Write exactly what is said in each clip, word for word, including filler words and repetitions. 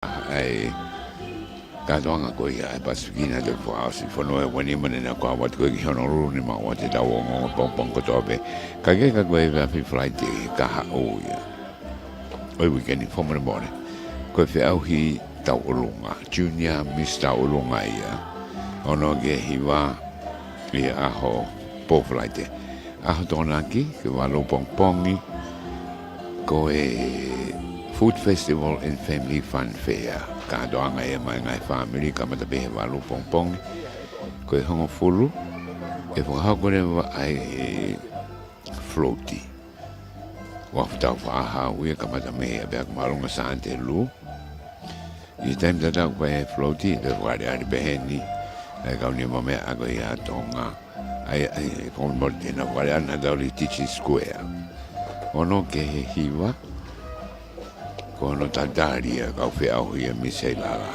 ʻa e kātoanga ko ia ʻa e Pasifiki naʻe toe fakaʻosi. Fonua ʻe uanima naʻe kau atu ko ē ki Honolulu ni, maʻu ʻa ʻetau ongoongo pongipongi kotoa pē. Ka ke ka ko e efiafi Falaite ka haʻu ia ʻo e uike ni, fakamolemole, ko e feʻauhi tauʻolunga, Junior Miss Tauʻolunga ia, ono ki he hiva ʻi he ʻaho Pō Falaite. ʻAho Tokonaki, ki he valu pongipongi, ko e Food Festival and Family Fun Fair. Kātoanga ia maʻa e ngaahi fāmili, kamata pē he valu pongipongi. Ko e hongofulu, ʻe fakahoko leva ʻa e float. ʻOku tau fakahā ʻe ia kamata mei he ʻapiako māʻolunga Sātelū. ʻI he taimi tatau ʻoku fai ai e float, ʻe fakaʻaliʻali pehē ni ʻa e kau nima meʻa ko ia ʻa Tonga. ʻAi, ʻai, ko mo te na fakaʻaliʻali naʻa tau ʻi Tichy Square. Ono ki he hiva, ko hono tatali ʻa e kau feʻauhi ʻa Miss Heilala.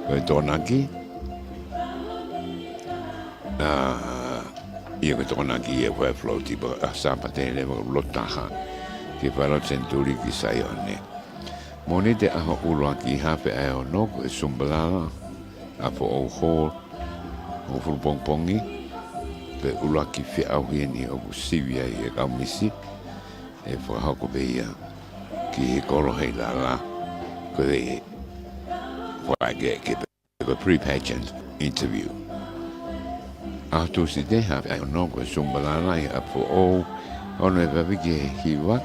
Ko e Tokonaki, ʻa, ia ko e Tokonaki ia ko e float pea ʻa Sāpate leva ʻoku lotu taha ki he Falelotu Senituli ki Saione. Mōnite ʻaho ʻuluaki hafe ʻa e ono ko e Sumbalala ʻa Foʻou Hall, hongofulu pongipongi, pea ʻuluaki feʻauhi eni ʻoku sivi ai e kau misi, ʻe fakahoko pē ia ki he kolo Heilala, ko e fakaʻekeʻeke pē ko e pre-pageant interview. ʻAho Tūsite hafe ʻa e ono ko e Sumbalala ʻa Foʻou, ono ʻo e efiafi ki he hiva,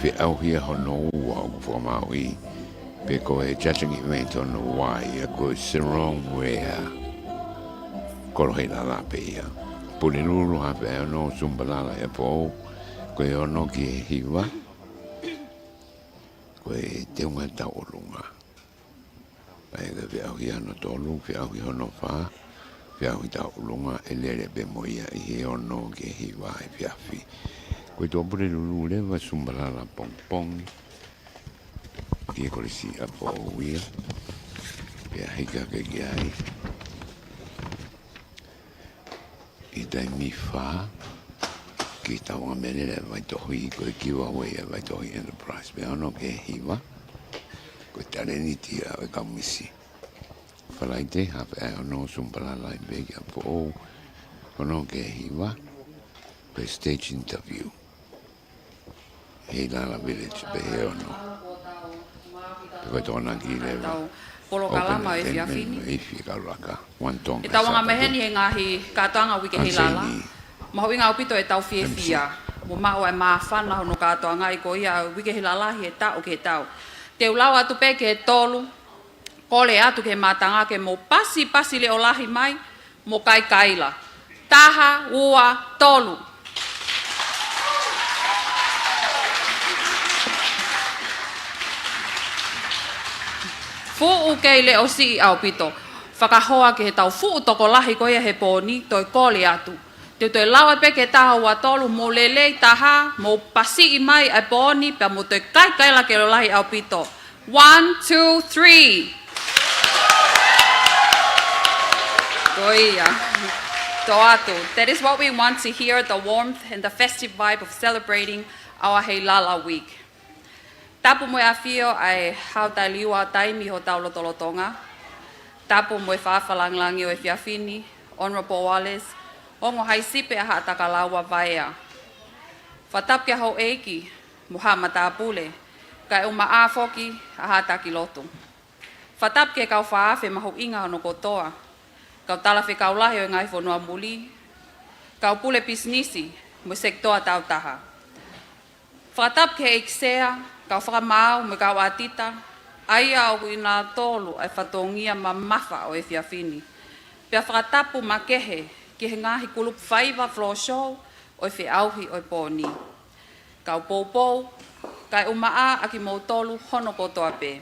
feʻauhi ʻa hono ua ʻoku fakamāuʻi, pe ko e judging event hono ua ia ko e Sarong Wear, kolo Heilala pē ia. Pulelulu hafe ʻa e ono, Sumbalala ʻa Foʻou, ko e ono ki he hiva, ko e teunga tauʻolunga. ʻA ia ko e feʻauhi hono tolu, feʻauhi hono fā, feʻauhi tauʻolunga, ʻe lele pē mo ia ʻi he ono ki he hiva ʻa e efiafi. Ko e Tuʻapulelulu leva Sumbalala pongipongi ki he Kolisi ʻa Foʻou ia, pea hiki hake ki ai ʻi he taimi fā, ki he tauʻanga mele ʻa e Vaitohi, ko e giveaway ʻa e Vaitohi Enterprise, pea ono ki he hiva, ko e talēniti ia ʻo e kau misi. Falaite hafe ʻa e ono, Sumbalala ʻi pē ki ʻa Foʻou, ono ki he hiva, ko e stage interview. Heilala Village pē he ono. Pea ko e Tokonaki leva. Tau polokalama ʻo e efiafi ni. Open entertainment mo e ifi kaulaka. One Tonga. ʻE tau anga mei heni he ngaahi kātoanga Uike Heilala. Mahuʻinga ʻaupito ʻetau fiefia mo maʻu ʻa e māfana hono kātoangaʻi ko ia ʻa e Uike Heilala he taʻu ki he taʻu. Te u lau atu pē ki he tolu, kole atu ki he mātanga ke mou pasipasi leʻo lahi mai, mo kaikaila. Taha, ua, tolu. Fuʻu kei leʻo siʻi ʻaupito. Fakahoa ki heʻetau fuʻu tokolahi ko ia he pō ni, toe kole atu. Te u toe lau pē ki he taha, ua, tolu, mou lelei taha, mou pasiʻi mai ʻa e pō ni, pea mou toe kaikaila ke leʻo lahi ʻaupito. One, two, three. Ko ia. Tō atu. That is what we want to hear, the warmth and the festive vibe of celebrating our Heilala Week. Tapu mo e ʻafio ʻa e Haʻa Tauhi ʻa e Taimi ʻi hotau lotolotonga. Tapu mo e fakafakalāngilangi ʻo e efiafi ni, Honourable Wallace, ongo haʻi sipe ʻa Haʻatakalaua Vaea. Fakatapu ki he houʻeiki mo haʻa matāpule, kae ʻumaʻā foki ʻa haʻa taki lotu. Fakatapu ki he kau fā afe mahuʻinga hono kotoa, kau talafekau lahi ʻo e ngaahi fonua muli, kau pule pisinisi mo e sekitoa tāutaha. Fakatapu ki he ʻEiki Sea, kau fakamaau mo e kau ʻātita, ʻa ia ʻoku ʻi ai ʻa e fatongia mamafa ʻo e efiafi ni. Pea fakatapu makehe ki he ngaahi kulupu faiva floor show ʻo e feʻauhi ʻo e pō ni. Kau poupou, kae ʻumaʻā ʻa kimoutolu hono kotoa pē.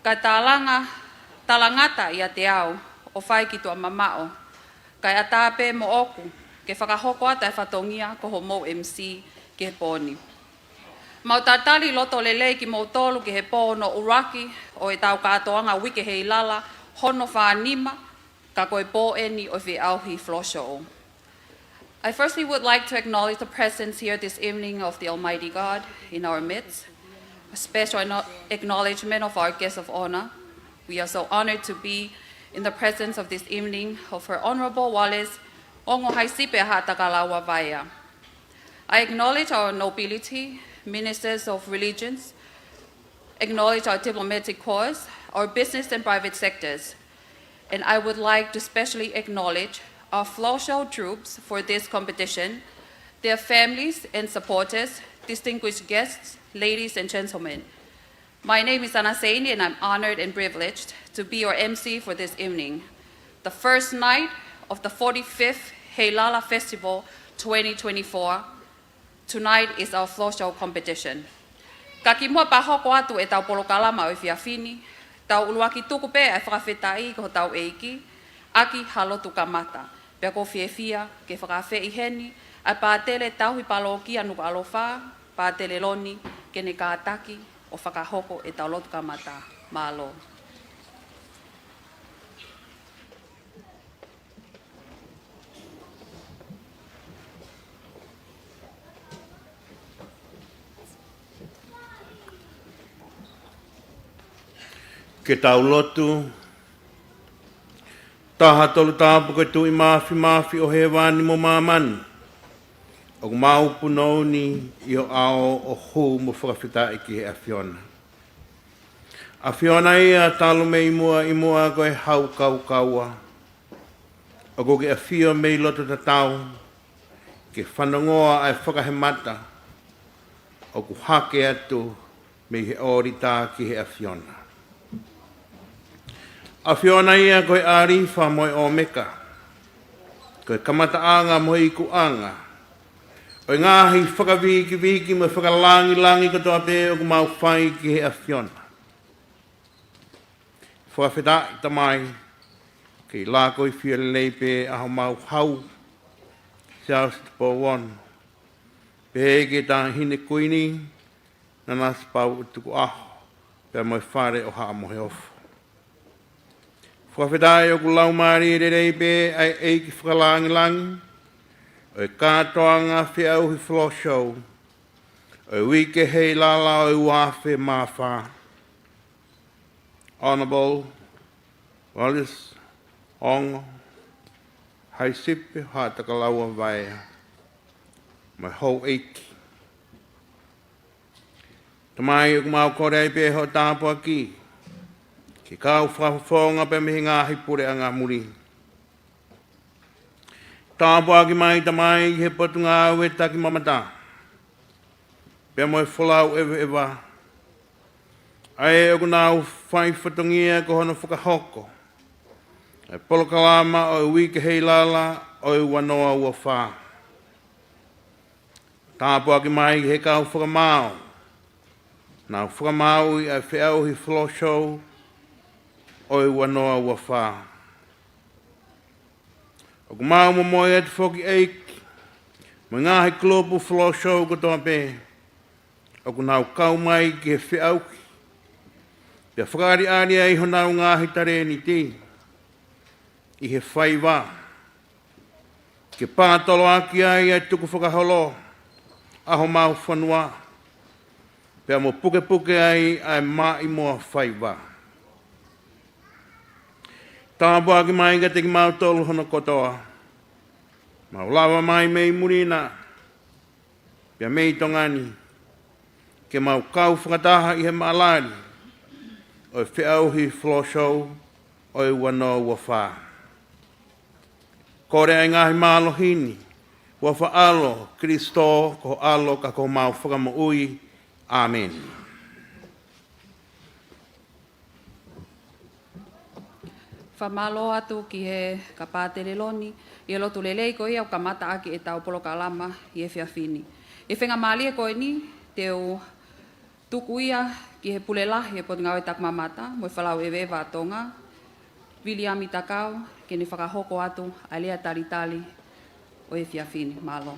Kae tālanga, talangata ʻiate au ʻo fai ki tuʻa mamaʻo, kae ʻatā pē moʻoku ke fakahoko atu ʻa e fatongia ko hoʻomou M C ki he pō ni. Mau talitali loto lelei kimoutolu ki he pō hono ʻuluaki ʻo ʻetau kātoanga Uike Heilala hono fā nima, ka ko e pō eni ʻo e feʻauhi floor show. I firstly would like to acknowledge the presence here this evening of the Almighty God in our midst. A special acknow-, acknowledgement of our guest of honor. We are so honored to be in the presence of this evening of Her Honorable Wallace Ongo Haisipe Haʻatakalaua Vaea. I acknowledge our nobility, ministers of religions, acknowledge our diplomatic corps, our business and private sectors, and I would like to specially acknowledge our floor show troops for this competition, their families and supporters, distinguished guests, ladies and gentlemen. My name is Ana Seini, and I'm honored and privileged to be your M C for this evening, the first night of the forty-fifth Heilala Festival twenty twenty-four. Tonight is our floor show competition. Ka kimuʻa pea hoko atu ʻetau polokalama ʻo e efiafi ni, tau ʻuluaki tuku pē ʻa e fakafetaʻi ki hotau ʻEiki ʻaki ha lotu kamata. Pea ʻoku ou fiefia ke fakaafeʻi heni ʻa e Pātele Tauhi Pālōkia Nukuʻalofa, Pātele Loni, ke ne kātaki ʻo fakahoko ʻetau lotu kamata. Mālō. Ke tau lotu. Taha Tolu Tapu, ko e Tuʻi Māfimafi ʻo hēvani mo māmani, ʻoku mau punou ni ʻi ho ʻao ʻo hū mo fakafetaʻi ki he ʻAfiona. ʻAfiona ia talu mei muʻa ʻi muʻa ko e hau kaukaua. ʻOku ke ʻafio mei loto tatau, ke fanongoa ʻa e fakahemata ʻoku hake atu mei he ʻōlita ki he ʻAfiona. ʻAfiona ia ko e ʻAlifa mo e ʻOmeka, ko e kamataʻanga mo e ikuʻanga ʻo e ngaahi fakavikiviki mo e fakalāngilangi kotoa pē ʻoku mau fai ki he ʻAfiona. Fakafetaʻi Tamai, kei lākoifie lelei pē ʻa homau hau, Siaosi Tupou Ono, pehē ki he Taʻahine Kuini, Nanasipauʻu Tukuʻaho, pea mo e Fale ʻo Haʻa Moheofo. Fakafetaʻi ʻoku laumālie lelei pē ʻa e ʻEiki Fakalāngilangi ʻo e kātoanga feʻauhi floor show ʻo e Uike Heilala ʻo e ua afe mā fā, Honourable Wallace Ongo Haisipe Haʻatakalaua Vaea, mo e houʻeiki. Tamai, ʻoku mau kole ai pē hoʻo tāpuaki ki he kau fakafofonga pea mei he ngaahi puleʻanga muli. Tāpuaki mai Tamai ki he Potungāue Takimamata pea mo e folau ʻeveʻeva, ʻa ē ʻoku nau fai fatongia ko hono fakahoko ʻa e polokalama ʻo e Uike Heilala ʻo e ua noa ua fā. Tāpuaki mai ki he kau fakamaau, nau fakamaauʻi ʻa e feʻauhi floor show ʻo e ua noa ua fā. ʻOku mau momoi atu foki ʻEiki mo e ngaahi kulupu floor show kotoa pē ʻoku nau kau mai ki he feʻauhi, pea fakaʻaliʻali ai honau ngaahi talēniti ʻi he faiva, ke pātoloaki ai ʻa e tukufakaholo ʻa homau fonua, pea mo pukepuke ai ʻa e maʻimoa faiva. Tāpuaki mai kiate kimautolu hono kotoa, mau lava mai mei muli na, pea mei Tonga ni, ke mau kau fakataha ʻi he maʻalali ʻo e feʻauhi floor show ʻo e ua noa ua fā. Kole ʻa e ngaahi mālohi ni, ʻi he huafa ʻo Kilisitō ko ho ʻAlo ka ko homau Fakamoʻui. ʻĀmeni. Fakamālō atu ki he Kapatele Loni ʻi he lotu lelei ko ia ʻoku kamata ʻaki ʻetau polokalama ʻi he efiafi ni. ʻI he faingamālie ko eni, te u tuku ia ki he Pule Lahi ʻo e Potungāue Takimamata mo e Folau ʻEveʻeva ʻa Tonga, Viliami Takau, ke ne fakahoko atu ʻa e lea talitali ʻo e efiafi ni. Mālō.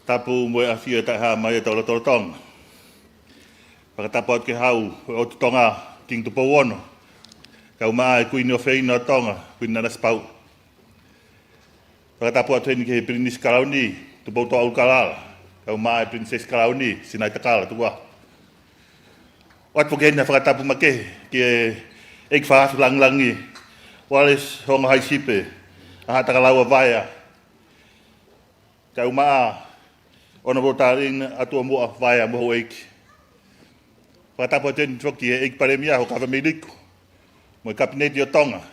Tapu mo e ʻafio taʻehāmai ʻetau lotolotonga. Fakatapu atu ki he Hau ʻo e ʻOtu Tonga, Kingi Tupou Ono, kaeʻumaʻā e Kuini ʻofeina ʻo Tonga, Kuini Nanasipauʻu. Fakatapu atu heni ki he Pilinisi Kalauni, Tupoutoʻa ʻUlukalala, kae ʻumaʻā e Pilinisesi Kalauni, Sinaitakala Tukuʻaho. ʻOatu foki heni ha fakatapu makehe ki he ʻEiki Fakaafe Langilangi, Wallace Hongo Haʻisipe, ʻa Haʻatakalaua Vaea, kae ʻumaʻā ʻa Honourable Darlene ʻAtuamoa Vaea mo e houʻeiki. Fakatapu atu heni foki ki he ʻEiki Palēmia, Hokava Meiliku, mo e Kapineti ʻo Tonga.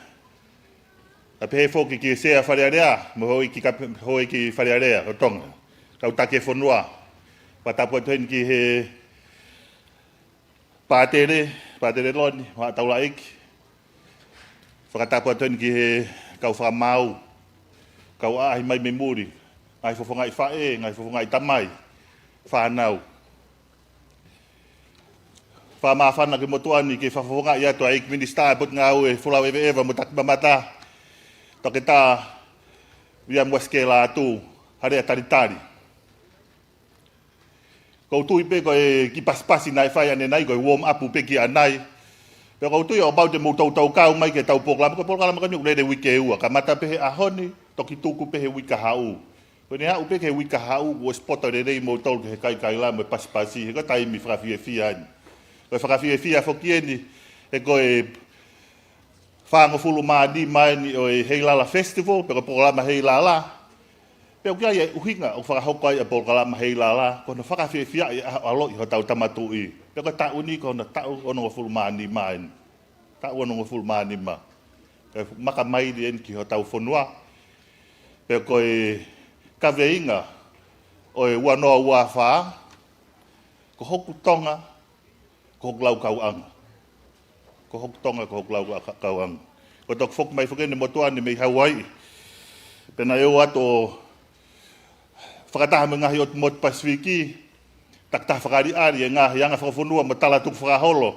Kae pehē foki ki he Sea Fale Alea, mo e houʻeiki kapi-, houʻeiki Fale Alea ʻo Tonga. Kau taki e fonua. Fakatapu atu heni ki he Pātele, Pātele Loni, mo haʻa taulaʻeiki. Fakatapu atu heni ki he kau fakamaau, kau ʻaʻahi mai mei muli, ngaahi fofongaʻi faʻē, ngaahi fofongaʻi tamai, fānau. Fakamāfana ki he motuʻa ni ke fakafofongaʻi atu ʻa e ʻEiki Minisitā ʻo e Potungāue Folau ʻEveʻeva mo Takimamata, Toketā Viliami Uesikē Lātū, ha lea talitali. ʻOku ou tui pē ko e kiʻi pasipasi naʻe fai ʻanenai, ko e warm up pē ki ʻanai. Pea ʻoku ou tui ʻo pau te mou toutou kau mai ki heʻetau polokalama, ko e polokalama ko eni ʻoku lele uike ua, kamata pē he ʻaho ni, toki tuku pē he uike kahaʻu. Ko ʻene aʻu pē ki he uike kahaʻu, kuo ʻosi poto lelei moutolu ki he kaikaila mo e pasipasi, he ko e taimi fakafiefia eni. Ko e fakafiefia foki eni, he ko e fāngofulu mā nima eni ʻo e Heilala Festival, pe ko e polokalama Heilala. Pea ʻoku ʻi ai e ʻuhinga ʻoku fakahoko ai e polokalama Heilala, ko hono fakafiefiaʻi e ʻaho ʻaloʻi hotau Tama Tuʻi. Pea ko e taʻu ni ko hono taʻu onongofulu mā nima eni. Taʻu onongofulu mā nima. Kae maka maili eni ki hotau fonua. Pea ko e kaveinga ʻo e ua noa ua fā, ko hoku Tonga, ko hoku laukauʻanga. Ko hoku Tonga, ko hoku laukauʻanga. Ko e toki foki mai foki eni e motuʻa ni mei Hauaiʻi. Pea naʻe ō atu ʻo fakataha mo e ngaahi ʻotu motu Pasifiki, takitaha fakaʻaliʻali e ngaahi anga fakafonua mo tala tukufakaholo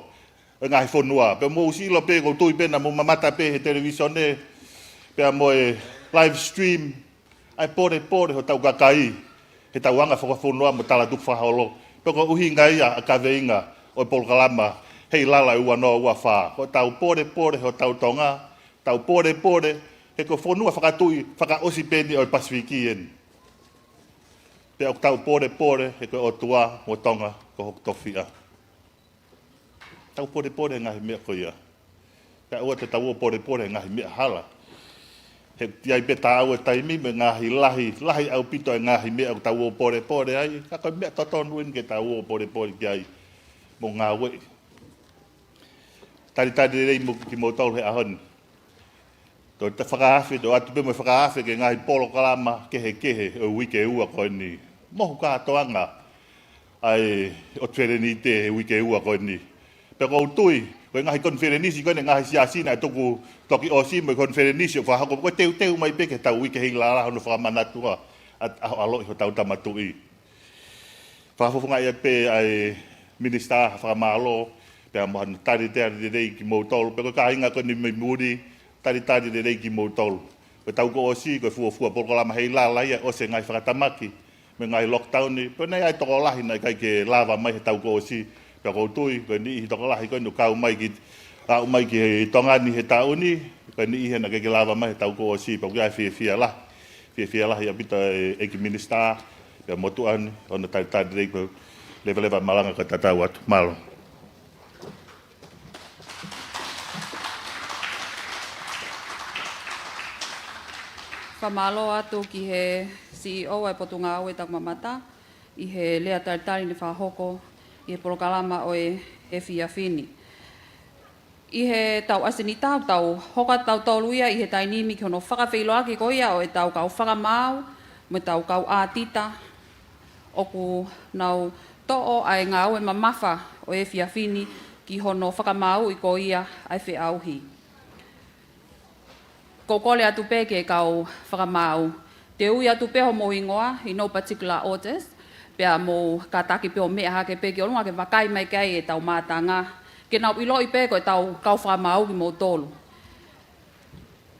ʻo e ngaahi fonua. Pea mou ʻosi ʻilo pē, ʻoku ou tui pē naʻa mou mamata pē he televīsone, pea mo e live stream, ʻa e polepole hotau kakai, heʻetau anga fakafonua mo tala tukufakaholo. Pea ko e ʻuhinga ia ʻa e kaveinga ʻo e polokalama Heilala ʻo e ua noa ua fā. Ko ʻetau polepole hotau Tonga, tau polepole, he ko e fonua fakatuʻi fakaʻosi pē eni ʻo e Pasifiki eni. Pea ʻoku tau polepole, he ko e ʻOtua mo Tonga ko hoku tofiʻa. Tau polepole he ngaahi meʻa ko ia. Kae ʻoua te tau ō polepole he ngaahi meʻa hala. He ʻoku ʻi ai pē taua e taimi mo e ngaahi lahi, lahi ʻaupito e ngaahi meʻa ʻoku tau ō polepole ai, ka ko e meʻa totonu eni ke tau ō polepole ki ai mo ngāueʻi. Talitali lelei mo kimoutolu he ʻaho ni. Toe ta fakaafe, toe ʻoatu pē mo e fakaafe ki he ngaahi polokalama kehekehe ʻo e uike ua ko eni. Mohu kātoanga ʻa e ʻOtu Felenite he uike ua ko eni. Pea ʻoku ou tui, ko e ngaahi konifelenisi ko eni ngaahi siasi naʻe tuku toki ʻosi mo e konifelenisi ʻoku fakahoko, ko e teuteu mai pē ke tau uike Heilala hono fakamanatu ʻa e ʻaho ʻaloʻi hotau Tama Tuʻi. Fakafofongaʻi atu pē ʻa e Minisitā ha fakamālō, pea mo hano talitali lelei kimoutolu, pea ko e kāinga ko eni mei muli, talitali lelei kimoutolu. Ko e taʻu kuo ʻosi, ko e fuofua polokalama Heilala ia, ʻosi e ngaahi fakatamaki mei he ngaahi lockdown ni, pea naʻe ʻi ai e tokolahi naʻe ʻikai ke lava mai he taʻu kuo ʻosi, pea ʻoku ou tui, ko e niʻihi tokolahi ko eni ʻoku kau mai ki, aʻu mai ki he Tonga ni he taʻu ni, ko e niʻihi naʻe ʻikai ke lava mai he taʻu kuo ʻosi, pea ʻoku ʻi ai e fiefia lahi. Fiefia lahi ʻaupito e ʻEiki Minisitā, pea motuʻa ni, hono talitali lelei ko e leveleva malanga ko e tatau atu. Mālō. Fakamālō atu ki he C E O ʻa e Potungāue Takimamata, ʻi he lea talitali ne fakahoko ʻi he polokalama ʻo e efiafi ni. ʻI heʻetau ʻasi ni tau, tau hoko atu tautolu ia ʻi he taimi ni ki hono fakafeʻiloaki ko ia ʻo ʻetau kau fakamaau, mo ʻetau kau ʻātita, ʻoku nau toʻo ʻa e ngāue mamafa ʻo e efiafi ni ki hono fakamāuʻi ko ia ʻa e feʻauhi. Ko e kole atu pē ki he kau fakamaau, te u ui atu pē homou hingoa, ʻi no particular orders, pea mou kātaki pē ʻo meʻa hake pē ki ʻolunga ke vakai mai ki ai ʻetau mātanga, ke nau ʻiloʻi pē ko ʻetau kau fakamaau kimoutolu.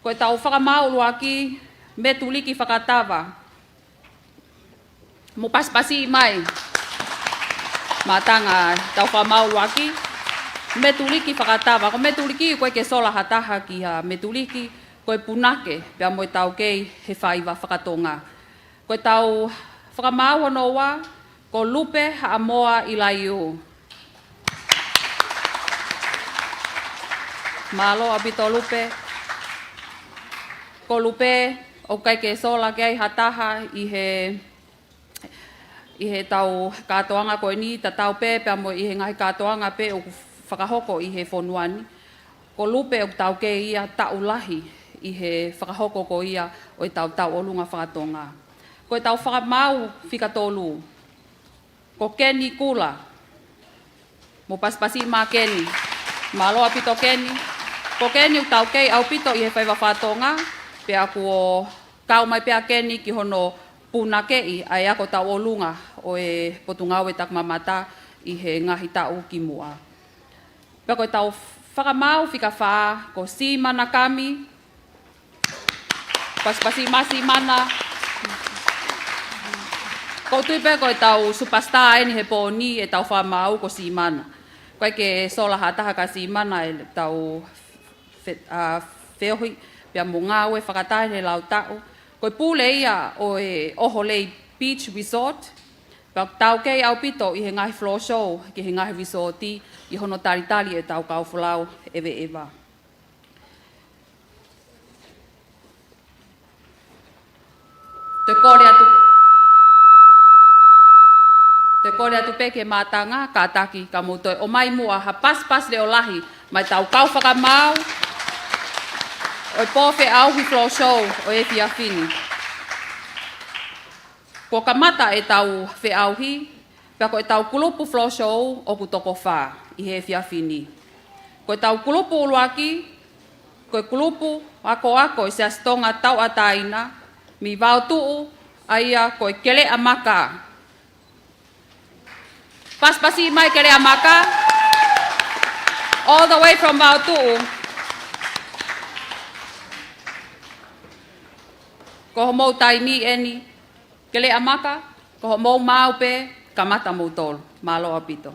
Ko ʻetau fakamaau ʻuluaki, Metuliki Fakatava. Mou pasipasi mai. Mātanga ʻetau fakamaau ʻuluaki, Metuliki Fakatava. Ko Metuliki, ʻoku ʻikai ke sola ha taha ki ha Metuliki, ko e punake pea mo e taukei he faiva fakatonga. Ko e tau fakamaau hono ua, ko Lupe Haʻamoa ʻIlaiū. Mālō ʻaupito Lupe. Ko Lupe, ʻoku ʻikai ke sola ki ai ha taha ʻi he ʻi he tau kātoanga ko eni, tatau pē pea mo ʻi he ngaahi kātoanga pē ʻoku fakahoko ʻi he fonua ni. Ko Lupe ʻoku taukei ia taʻu lahi ʻi he fakahoko ko ia ʻo e tau tauʻolunga fakatonga. Ko e tau fakamaau fika tolu, ko Keni Kula. Mou pasipasi mai Keni. Mālō ʻaupito Keni. Ko Keni ʻoku taukei ʻaupito ʻi he faiva fakatonga, pea kuo kau mai pē ʻa Keni ki hono punakeʻi ʻa e ako tauʻolunga ʻo e Potungāue Takimamata ʻi he ngaahi taʻu ki muʻa. Pea ko e tau fakamaau fika fā, ko Sīmana Kami. Pasipasi mai Sīmana. ʻOku ou tui pē ko e tau superstar eni he pō ni ʻi he tau fakamaau ko Sīmana. ʻOku ʻikai ke sola ha taha ka Sīmana ʻi he tau fe-, ʻa, feohi pea mo ngāue fakataha he lau taʻu. Ko e pule ia ʻo e ʻOholei Beach Resort. Pea taukei ʻaupito ʻi he ngaahi floor show ki he ngaahi resort ʻi hono talitali e tau kau folau ʻeveʻeva. Te u kole atu, te u kole atu pē ki he mātanga, kātaki ka mou toe ʻomai muʻa ha pasipasi leʻo lahi mei he tau kau fakamaau ʻo e pō feʻauhi floor show ʻo e efiafi ni. Kuo kamata e tau feʻauhi, pea ko e tau kulupu floor show ʻoku toko fā ʻi he efiafi ni. Ko e tau kulupu ʻuluaki, ko e kulupu akoako ʻa e Siasi Tonga Tauʻatāina mei Vaotuʻu, ʻa ia ko e Keleʻa Maka. Pasipasi mai Keleʻa Maka, all the way from Vaotuʻu. Ko homou taimi eni, Keleʻa Maka, ko hoʻomou maau pē, kamata moutolu. Mālō ʻaupito.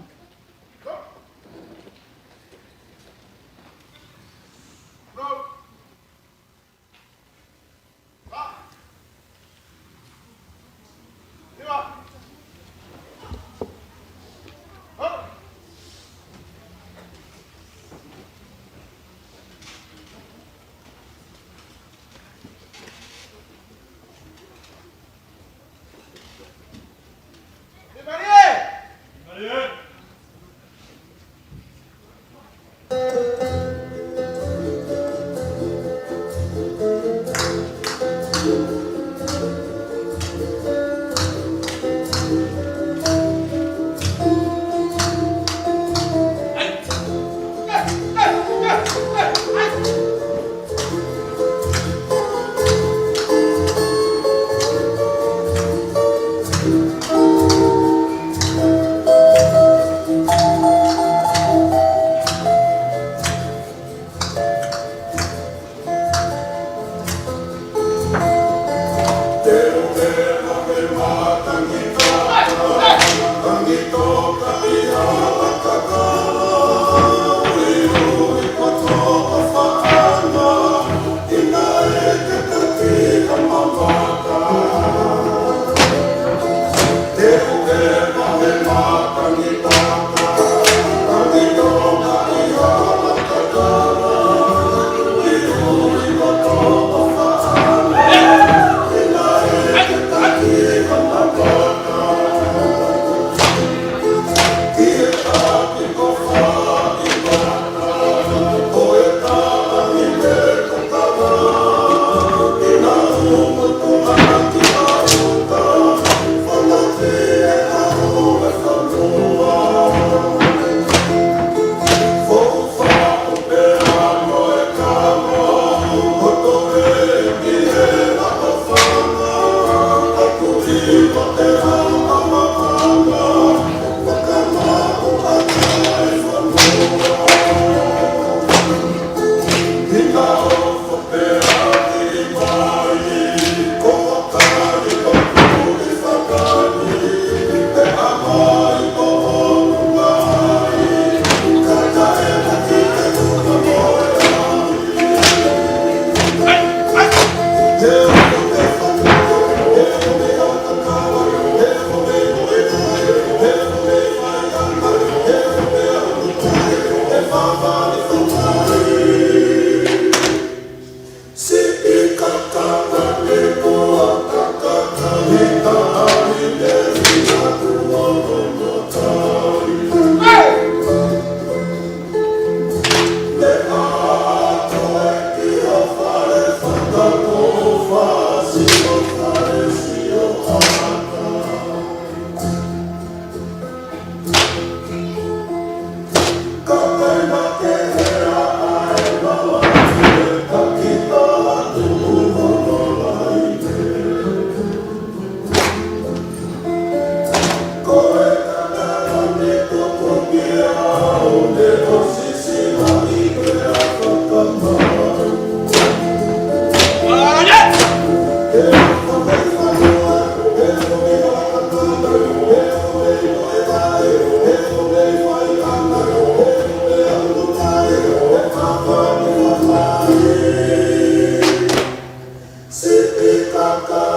Ka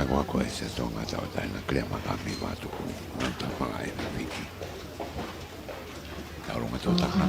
ko e ako ʻa e Siasi Tonga Tauʻatāina, Clear Makami Vatuku, ʻo e Tafanga ʻi Fifiki. Tau longo tō taha.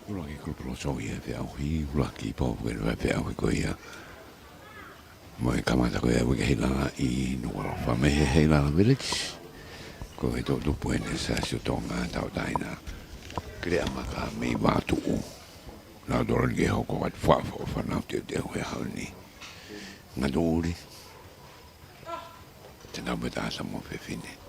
ʻUluaki kulupu lotu ʻi he feʻauhi, ʻuluaki pō ʻi he feʻauhi ko ia. Mo e kamata ko ia ʻa e uike Heilala ʻi Nukuʻalofa mei he Heilala Village. Ko e toʻutupu ʻeni ʻa e Siasi ʻo Tonga Tauʻatāina, Keleʻa Maka mei Vavaʻu. Naʻa tau lolotonga hoko atu ʻo fakaʻofoʻofa ʻa e teuteu he ʻaho ni. Ngata uli. Te nau meta asa mo fefine.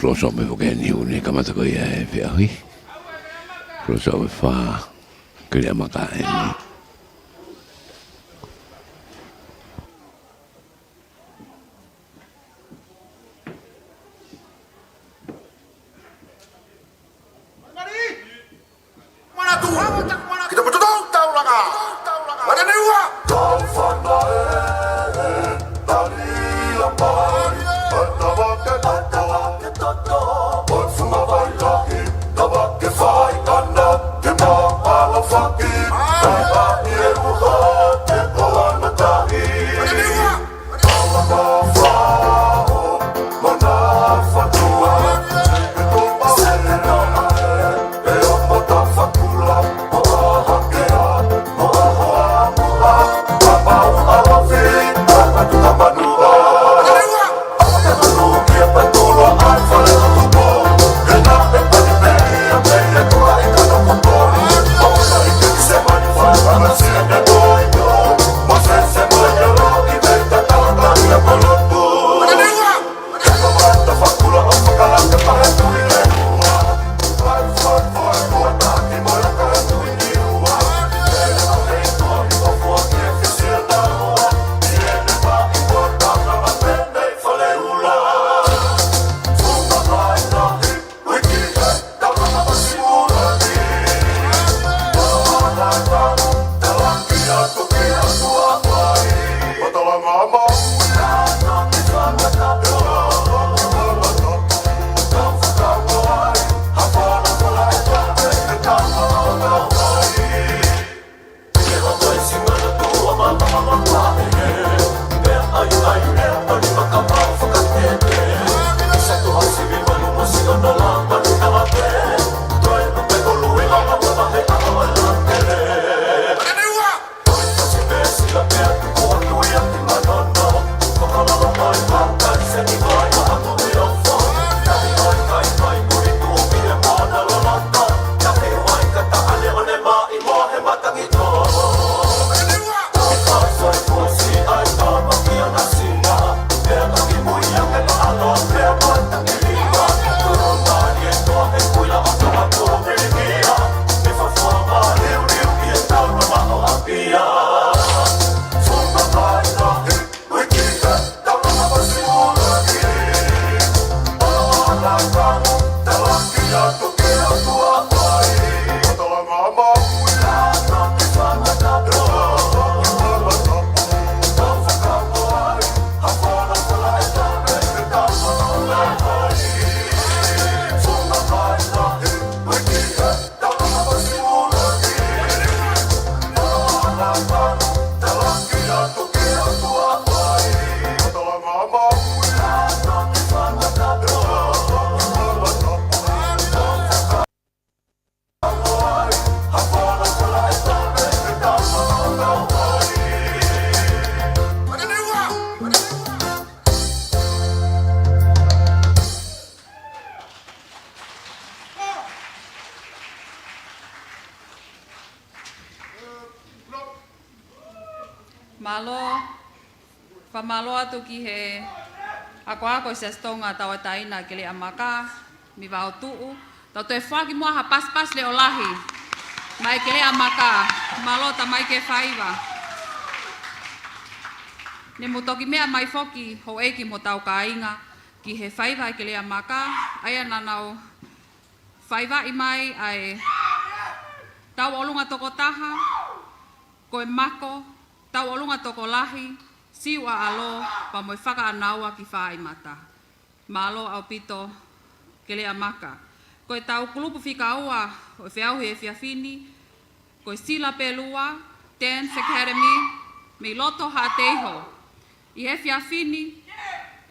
Close up mai foki ʻa e niu ni, kamata ko ia e feʻauhi. Close up ʻe fā, Keleʻamaka ʻe nima. Mālō, fakamālō atu ki he akoako ʻo e Siasi Tonga Tauʻatāina Keleʻamaka mei Vaotuʻu. Tau toe foaki muʻa ha pasipasi leʻo lahi maʻa Keleʻamaka. Mālō tamaiki e faiva. Ne mou toki meʻa mai foki houʻeiki mo hotau kāinga ki he faiva ʻa Keleʻamaka, ʻa ia naʻa nau faivaʻi mai ʻa e tauʻolunga tokotaha, ko e mako, tauʻolunga tokolahi, siuʻaʻalo, pea mo e fakaʻānaua ki Fāimata. Mālō ʻaupito Keleʻamaka. Ko ʻetau kulupu fika ua ʻo e feʻauhi efiafi ni, ko e Sila Pelua Dance Academy mei loto Haʻateiho. ʻI he efiafi ni,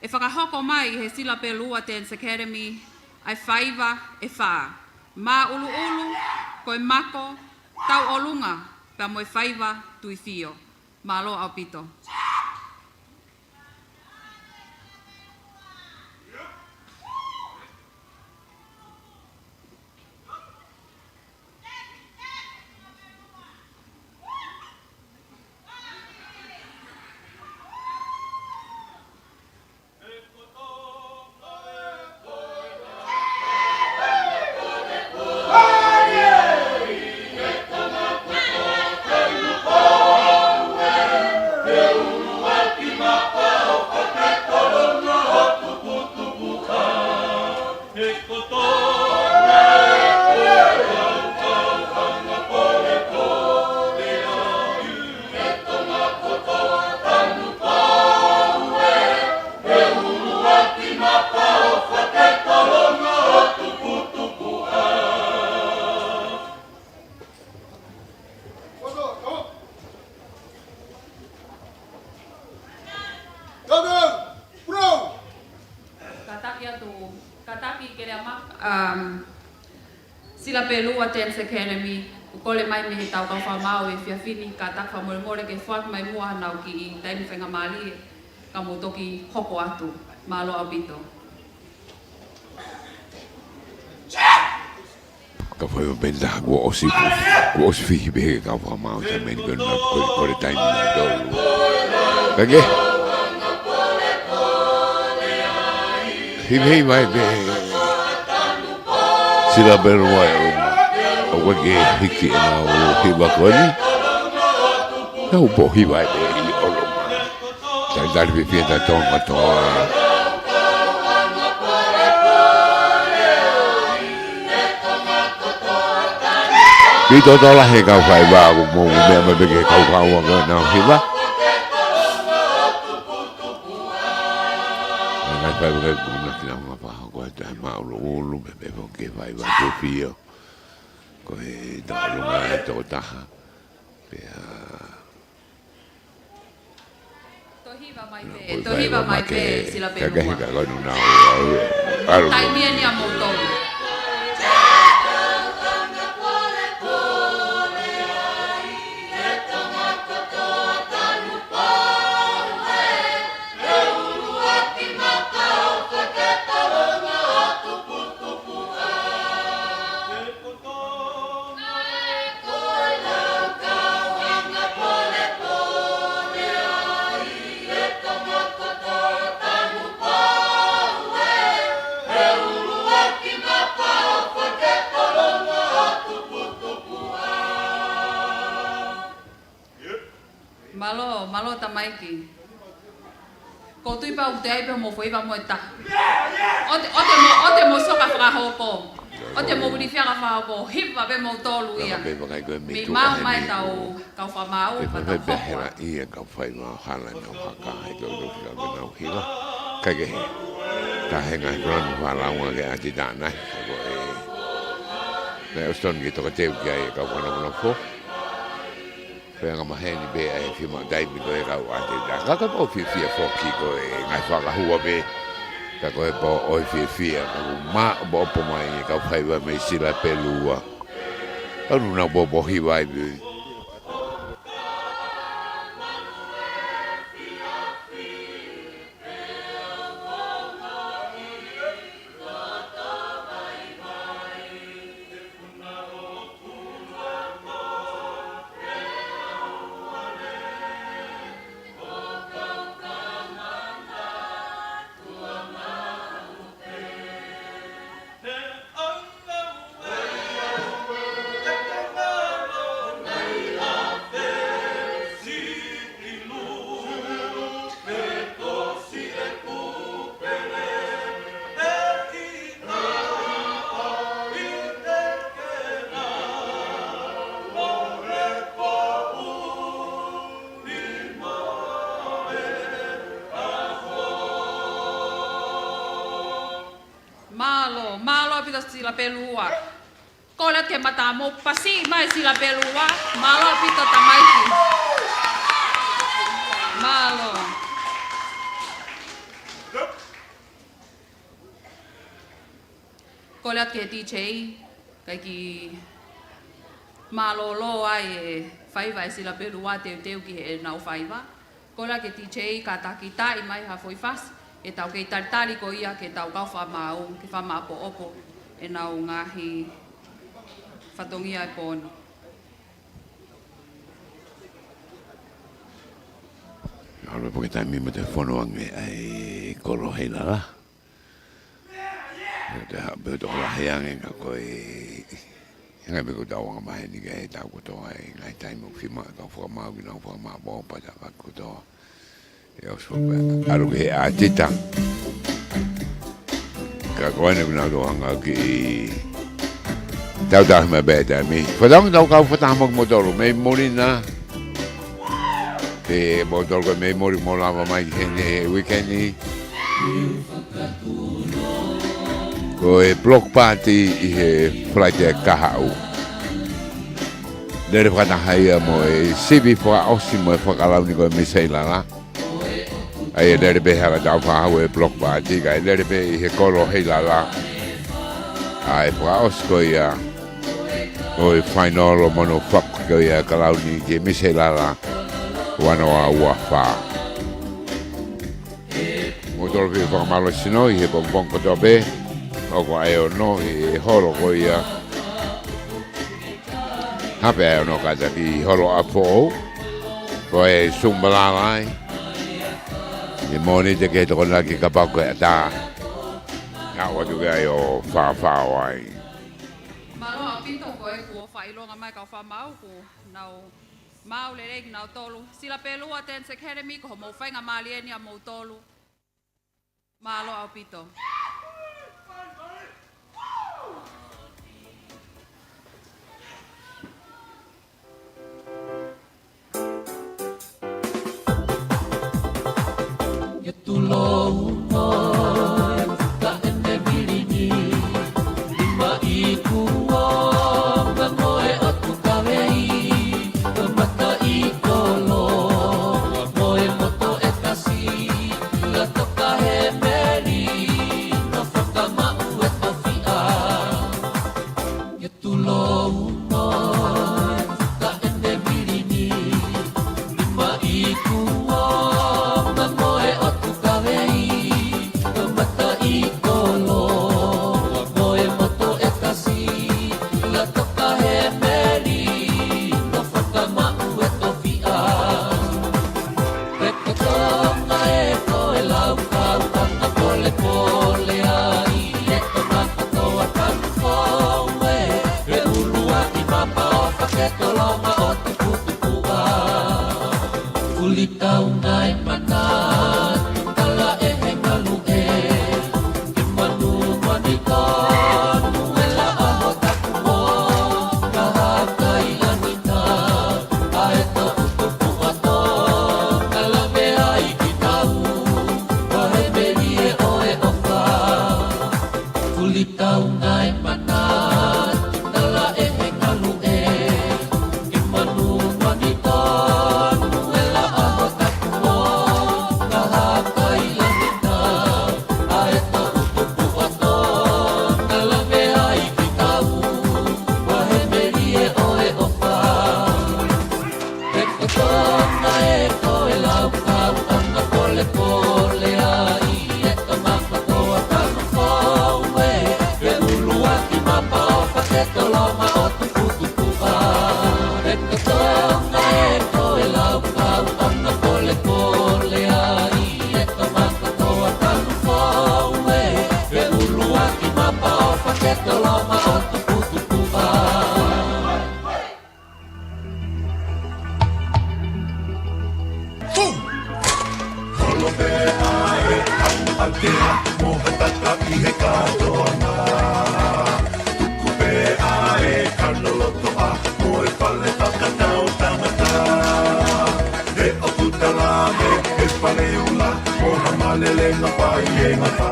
ʻe fakahoko mai ʻi he Sila Pelua Dance Academy ʻa e faiva ʻe fā. Māʻuluʻulu, ko e mako, tauʻolunga, pea mo e faiva tuifio. Mālō ʻaupito. Lea ma, um, Sila Pelua Dance Academy, ʻoku kole mai mei he tau kau fakamaau he efiafi ni, kātaki fakamolemole ke foaki mai muʻa haʻanau kiʻi taimi faingamālie, ka mou toki hoko atu. Mālō ʻaupito. Ka fai o penta, kuo ʻosi, kuo ʻosi fihi pē he kau fakamaau, taimi ni ko ena ko e, ko e taimi na tolu. Ka ke? Hiva, hiva mai pē. Sila Pelua ʻi ʻolunga. ʻOku ʻikai ke hiki ʻenau hiva ko eni. Nau pō hiva mai pē ʻi ʻolunga. Talitali fiefia ʻa Tonga kotoa. Pito tola he kau faiva, ʻoku mou meʻa mai pē ki he kau kau ʻa ʻenau hiva. Ngaahi faiva ke kumna ki nau ngā paha ko e taha māʻuluʻulu, pea pehē foki ki he faiva tufio. Ko e tau ʻolunga ʻe toko taha. Pea Toe hiva mai pē, toe hiva mai pē, Sila Pelua. Ka ke hika ko ena ʻalu. Taimi eni ʻamoutolu. Mālō, mālō tamaiki. Ko u tui pau te ai pē mo faiva mo e taha. ʻOua te, ʻoua te mo, ʻoua te mo sio ka fakahopo. ʻOua te mo vili fia ka fakahopo. Hiva pē moutolu ia. Mei maʻu mai tau kau fakamaau, pea tau hoko atu. Ia kau faiva hala nau haka, he tau tau fika pē nau hiva. Ka ke he. Ka he ngaahi kolanu fakalaunga ke ʻati tāna. Ko e. Naʻe ʻosi tonu ke toka teu ki ai e kau fanafonofo. Pea anga maheni pē ʻa e fiemaʻu taimi ko e kau ʻateta. Ka ko e pō fiefia foki ko e ngaahi fakahua pē. Ka ko e pō ʻoku fiefia ka ʻoku maʻopoʻopo mai e kau faiva mei Sila Pelua. Ka ʻoku nau pōpō hiva ai pē. Mālō, mālō ʻaupito Sila Pelua. Kole ke mata mo pasi mai Sila Pelua. Mālō ʻaupito tamaiki. Mālō. Kole atu ki he D J, kae kiʻi mālōlō ai e faiva ʻa Sila Pelua teuteu ki heʻenau faiva. Kole atu ki he D J, kātaki taʻi mai ha foʻi fasi, ke tau kei talitali ko ia ke tau kau fakamaau, ke fakamaʻopoʻopo ʻenau ngaahi fatongia e pō ni. ʻAlu pē ki he taimi mo e fono ange ʻa e kolo Heilala. Te haʻu pē ʻo tokolahi ange ka ko e, hangē pē ko ʻetau anga maheni ki he taʻu kotoa, ʻi he ngaahi taimi ʻoku fiemaʻu e kau fakamaau ke nau fakamaʻopoʻopo ʻa e tafaʻaki kotoa. ʻE ʻosi pē ʻalu ki he ʻatita. Ka ko ena kuo nau toe hanga ʻo kiʻi tautaha mai pē taimi. Fakatauange tau kau fakataha mo kimoutolu mei muli na. Pea moutolu ko e mei muli mou lava mai ki heni he weekend ni. Ko e block party ʻi he Falaite kahaʻu. Lele fakataha ia mo e sivi fakaʻosi mo e fakalauni ko e misa Heilala. ʻA ia lele pē hala tau fakahau e block party, kae lele pē ʻi he kolo Heilala. ʻa e fakaʻosi ko ia ʻo e fainolo mo hono fakakau ia e kalauni ki he Miseilala ua noa ua fā. Mo tolo pē fakamālō sino ʻi he pongipongi kotoa pē, ʻoku ʻi ai hono ʻi he holo ko ia. Hape ʻa e ono kātaki holo ʻa Foʻou. Ko e Sumbalala ai. ʻI he Mōnite ki he Tokonaki kapau ko e ʻatā. Aʻu atu ki ai ʻo fāfā ai. Mālō ʻaupito ko e kuo fakaʻilonga mai kau fakamau kuo nau maʻu lelei kinautolu. Sila Pelua Dance Academy ko hoʻomou faingamālie eni ʻa moutolu. Mālō ʻaupito. Ke tulou noe, ka ʻene vilini, lima iku o, ka moe atu kavei, ka mata i kolo, moe moto e kasi, la toka he meli, no fakamaʻu e tofiʻa. Ke tulou noe, ka ʻene vilini, lima iku o, ka moe atu kavei, ka mata i kolo, moe moto e kasi, la toka he meli, no fakamaʻu e tofiʻa. Pea ko Tonga ē ko e laukau ʻa e polepole ai, ʻe toka kotoa kanu foue, ʻe ʻuluaki mapa ʻo faketolonga ʻo tuputupuʻa. Fuli tau nai mana, tala ʻe he ngalu ē, ke manu mani tonu e laʻaho taku mo, ka hakai anita, ʻa e toʻutupu ʻa Tonga, lave ai ki tau, ʻa he meli ē ʻo e ʻofa. Fuli tau nai mana, tala ʻe he ngalu ē, ke manu mani tonu e laʻaho taku mo, ka hakai anita, ʻa e toʻutupu ʻa Tonga, lave ai ki tau, ʻa he meli ē ʻo e ʻofa. Pea ko Tonga ē ko e laukau ʻa e polepole ai, ʻe toka kotoa kanu foue, ʻe ʻuluaki mapa ʻo faketolonga ʻo tuputupuʻa. Pea ko Tonga ē ko e laukau ʻa e polepole ai, ʻe toka kotoa kanu foue, ʻe ʻuluaki mapa ʻo faketolonga ʻo tuputupuʻa. Holo pē ʻa e ʻau ʻakea mo ha tata ʻi he kātoanga. Tuku pē ʻa e kano lotoʻa mo e fale fakatau tangata. He ʻoku tala ē he fale ula mo ha malelenga pai e ngata.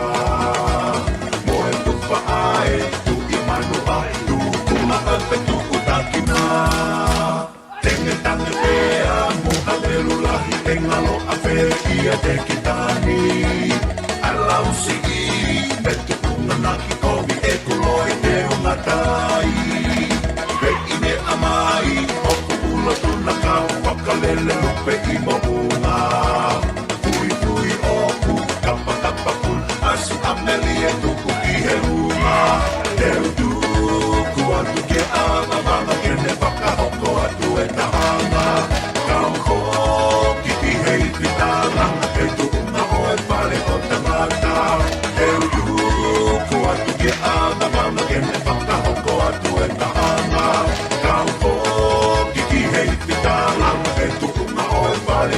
Mo e tufa ʻa e tuʻi manu ʻa e tuʻunga ʻa e tuʻu takina. Tengetange pea mo ha velu lahi ʻe ngalo ʻa fē kiate kitani. ʻA e lau siʻi, me tuʻunga na ki kovi ʻe kulo i te unga tai. Pea ʻi ne ʻamai, ʻoku ulo tuna kau fakalele lupe ʻi moʻunga. Puipui ʻoku, kapakapa pun, ʻasi ʻa meli e tuku ki he lunga. Te u tuku atu ke ʻavavanga ke ne fakahoko atu e taʻanga. Kau foki ki he ipi tālanga, he tuʻunga ʻo e fale ʻo tangata. Te u tuku atu ke ʻavavanga ke ne fakahoko atu e taʻanga. Kau foki ki he ipi tālanga, he tuʻunga ʻo e fale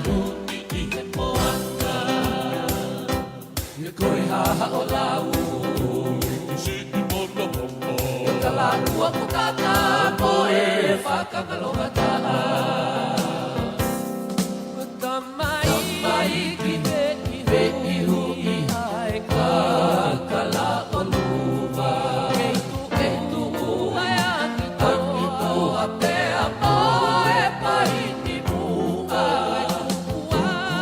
Huni ʻi he moana. He ko e haʻa ʻo Lau. Siʻi mono mono. He ka lālua ko tata mo e fakamalonga taʻa. Tamai ki he ihu i hae kakala ʻo Luva. Kei tuʻu ai ʻa Kitoa pea mo e pai ni muʻa.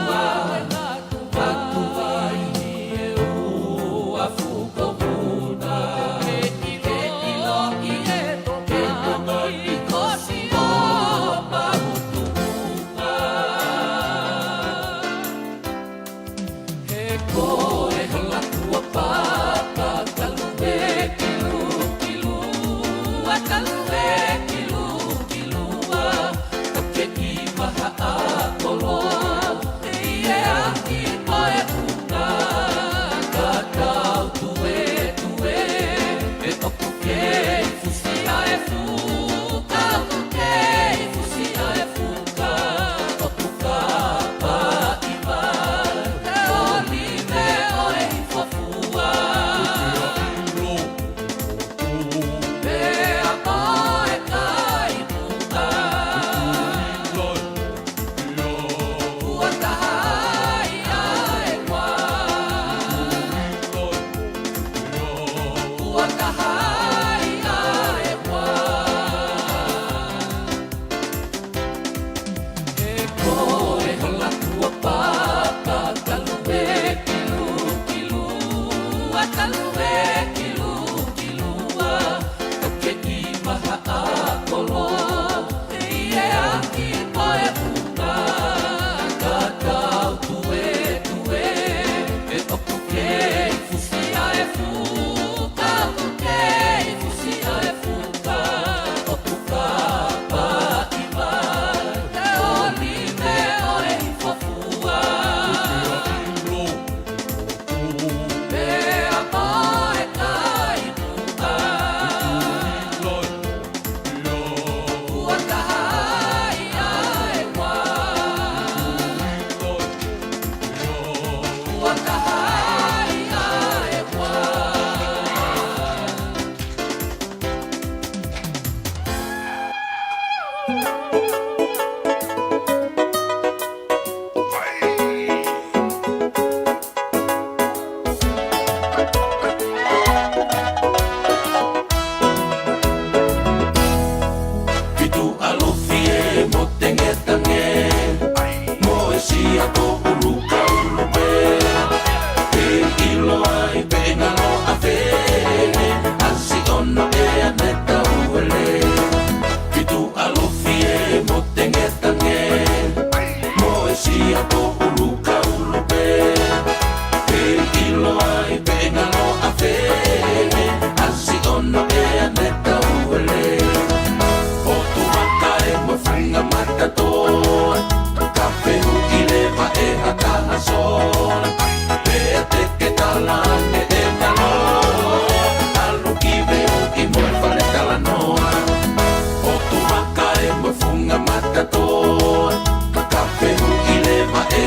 Ua e ngatu Matuai ni e ua fuko vuna. Ke ʻilo, ke ʻilo ki he toka, ke toka i kosi ʻo Mahutuunga. He ko e hala kuo papa, kalu e kilu, kilu, a kalu e kilu, kilu, a. Ke ʻi maha ʻa kolo, ʻi he ʻapi mo e ʻuna, ka tau tuetue, ʻe ʻoku kei fusi ʻa e fuka, ʻoku kei fusi ʻa e fuka, ʻoku ka paʻi mai, ʻe oli me ʻo e hifofua. Pea mo e kai puta. Ua taha ia e ua. Ua taha ia e ua. He ko e hala kuo papa, kalu e kilu, kilu, a kalu e kilu, kilu, a. Ke ʻi maha ʻa kolo, ʻi he ʻapi mo e ʻuna, ka tau tuetue, ʻe ʻoku kei fusi ʻa e fuka, ʻoku kei fusi ʻa e fuka. Fitu ʻAlofi e mo Tengetange, mo e sia ko ʻUlukaulupē. Ke ʻilo ai pē ngalo ʻa Fene, ʻa Siʻono ʻe ʻAneta Uele. Fitu ʻAlofi e mo Tengetange, mo e sia ko ʻUlukaulupē. Ke ʻilo ai pē ngalo ʻa Fene, ʻa Siʻono ʻe ʻAneta Uele. ʻOtu Vaka e mo Funga Matatoa, ka fehuʻi leva ʻe ha taha sola. Pea te ke tala ange e ngalo, ʻalu ki Veuki mo e fale talanoa. ʻOtu Vaka e mo Funga Matatoa, ka fehuʻi leva ʻe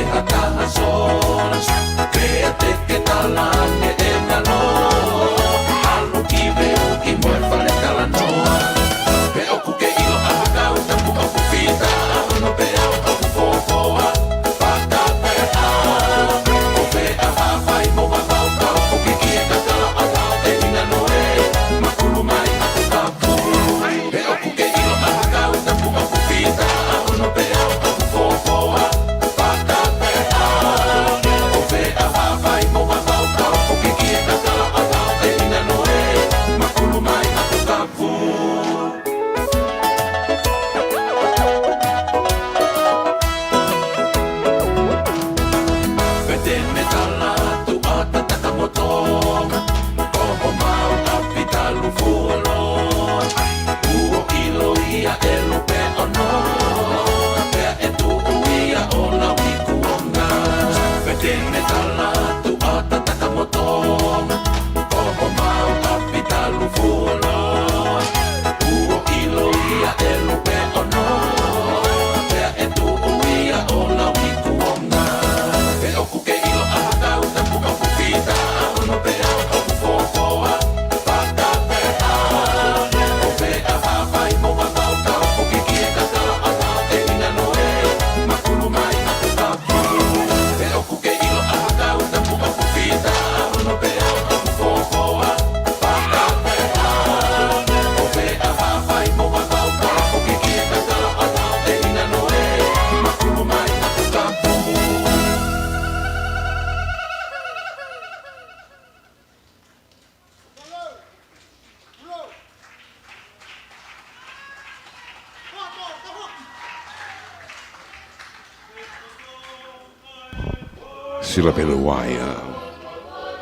Sila pelu ua ia.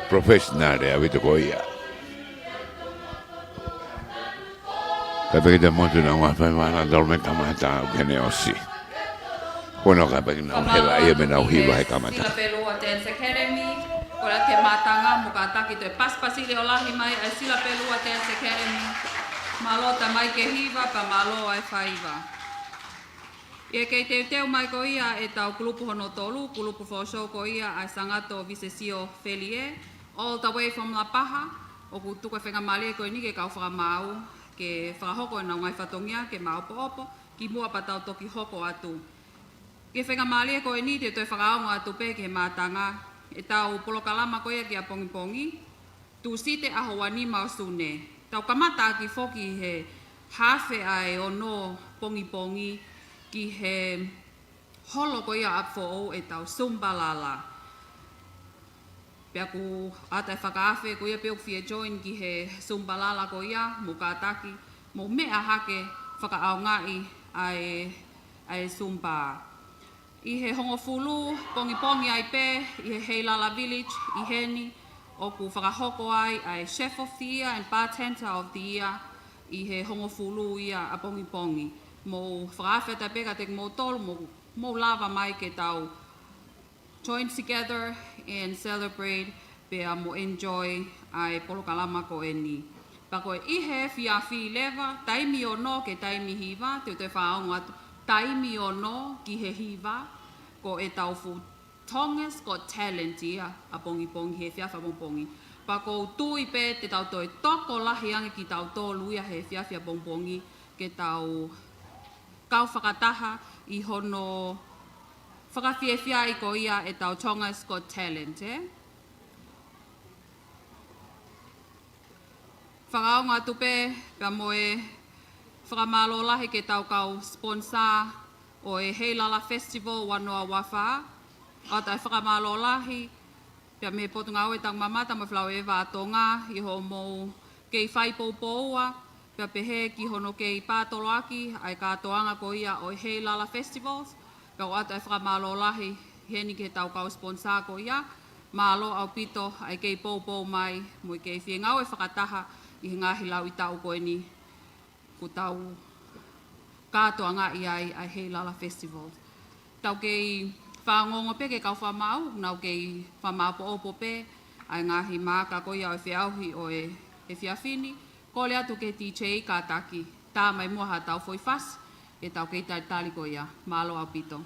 Professional ʻaupito ko ia. Ka peke te motu na ua fai mana tolu me kamata ʻo kene ʻosi. Kono ka peke na hela ia me na hiva he kamata. Sila pelu ua Dance Academy, ko la ke mātanga mo kātaki toe pasipasili ʻo lahi mai ʻa e Sila pelu ua Dance Academy. Mālō tamai ke hiva, pea mālō ʻa e faiva. ʻI he kei teuteu mai ko ia ʻetau kulupu hono tolu, kulupu fōsou ko ia ʻa e Sangato Visesio Felie, all the way from Lapaha, ʻoku tuku e faingamālie ko eni ki he kau fakamaau, ke fakahoko ʻenau ngaahi fatongia, ke māʻopoʻopo, kimuʻa pea tau toki hoko atu. Ki he faingamālie ko eni te u toe fakaongo atu pē ki he mātanga, ʻetau polokalama ko ia ki ʻapongipongi, Tūsite ʻaho ua nima ʻo Sune. Tau kamata ʻaki foki he haafe ʻa e ono pongipongi ki he holo ko ia ʻapi foʻou ʻetau Zumba Lala. Pea ʻoku ʻata e fakaafe ko ia pē ʻoku fie join ki he Zumba Lala ko ia, mou kātaki, mou meʻa hake fakaʻaongaʻi ʻa e, ʻa e Zumba. ʻI he hongofulu pongipongi ai pē, ʻi he Heilala Village, ʻi heni, ʻoku fakahoko ai ʻa e Chef of the Year and Bartender of the Year, ʻi he hongofulu ia ʻapongipongi. Mou fakaafe atu pē kiate kimoutolu, mou, mou lava mai ke tau join together and celebrate pea mo enjoy ʻa e polokalama ko eni. Pea ko e ʻi he efiafi leva, taimi ono ki he taimi hiva, te u toe fakaongo atu, taimi ono ki he hiva, ko ʻetau fuʻu Tonga's Got Talent ia ʻapongipongi, he efiafi ʻapongipongi. Pea ʻoku ou tui pē te tau toe tokolahi ange kitautolu ia he efiafi ʻapongipongi, ke tau kau fakataha ʻi hono fakafiefiaʻi ko ia ʻetau Tonga's Got Talent, ē? Fakaongo atu pē, pea mo e fakamālō lahi ki heʻetau kau sponsor ʻo e Heilala Festival ua noa ua fā. ʻOatu e fakamālō lahi, pea mei he Potungāue Taʻu Mamata mo e Falaveʻeva ʻa Tonga, ʻi hoʻomou kei fai poupoua, pea pehē ki hono kei pātoloaki ʻa e kātoanga ko ia ʻo e Heilala Festivals, pea ʻoatu e fakamālō lahi heni ki heʻetau kau sponsor ko ia, mālō ʻaupito ʻa e kei poupou mai, mo e kei fie ngāue fakataha ʻi he ngaahi lauʻi taʻu ko eni, kuo tau kātoangaʻi ai ʻa e Heilala Festival. Tau kei fanongo pē ki he kau fakamaau, nau kei fakamāʻopoʻopo pē ʻa e ngaahi maaka ko ia ʻo e feʻauhi ʻo e, efiafi ni, kole atu ki he D J kātaki, tā mai muʻa haʻatau foʻi fasi, ke tau kei talitali ko ia, mālō ʻaupito.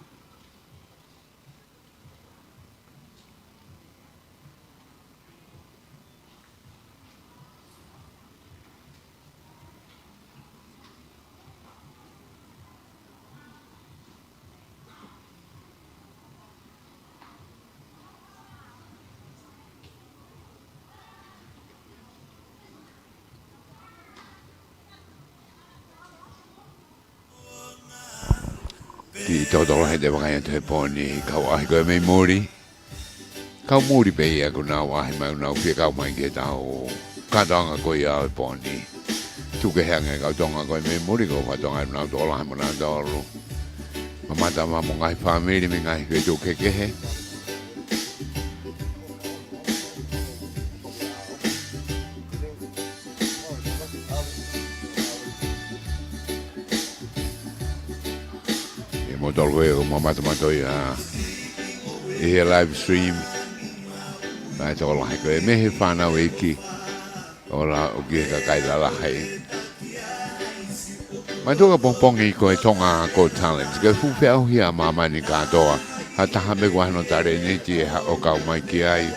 Kiʻi tokotokolahi te u vakai atu he pō ni, kau ʻaʻahi ko ē mei muli. Kau muli pē ia kuo nau ʻaʻahi mai, nau fie kau mai ki heʻetau kātoanga ko ia ʻo e pō ni. Tuku kehe ange kau Tonga ko ē mei muli, ko e fakatonga ʻenau tokolahi mo nautolu. Mamata mo e ngaahi fāmili mei he ngaahi feituʻu kehekehe. ʻI he moutolu ko ē ʻoku mamata mai ʻi he live stream. Kae tokolahi ko ē mei he fānau ʻeiki. ʻOku ʻi ai e kakai lalahi. Mātuʻa pongipongi ko e Tonga's Got Talent. Ko e fuʻu feʻauhi ʻa māmani kātoa. Ha taha pē kuo ʻi ai hono talēniti ʻe haʻu ʻo kau mai ki ai.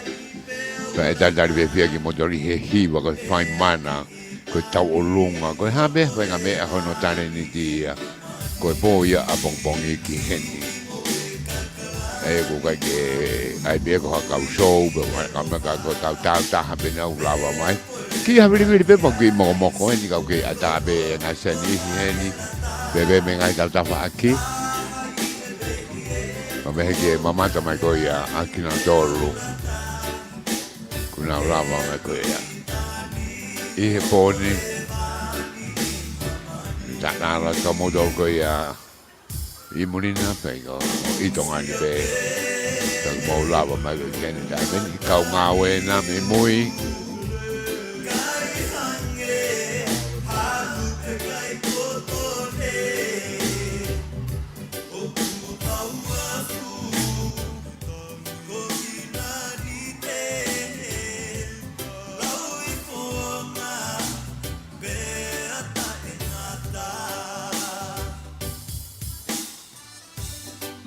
Pea ʻe talitali fiefia kimoutolu ʻi he hiva, ko e fai mana, ko e tauʻolunga, ko e hā pē ha faʻahinga meʻa hono talēniti ia. Ko e pō ia ʻapongipongi ki heni. ʻE, ʻoku ʻikai ke ʻai pē ko ha kau show, pe ko ha kau meʻa, ka ko e kau tāutaha pē naʻa nau lava mai. Kiʻi havilivili pē pea kiʻi mokomoko eni, kau kiʻi ʻatā pē ngaahi sēniti heni, pea pē mei he ngaahi tautaha faʻaki. Pea mei he ke mamata mai ko ia ʻa kinautolu. Kuo nau lava mai ko ia. ʻI he pō ni. Tana la ka moutolu ko ia. ʻI muli na pē ko, ʻi Tonga ni pē. Ka mou lava mai ko eni, tā meni kau ngāue na mei mui.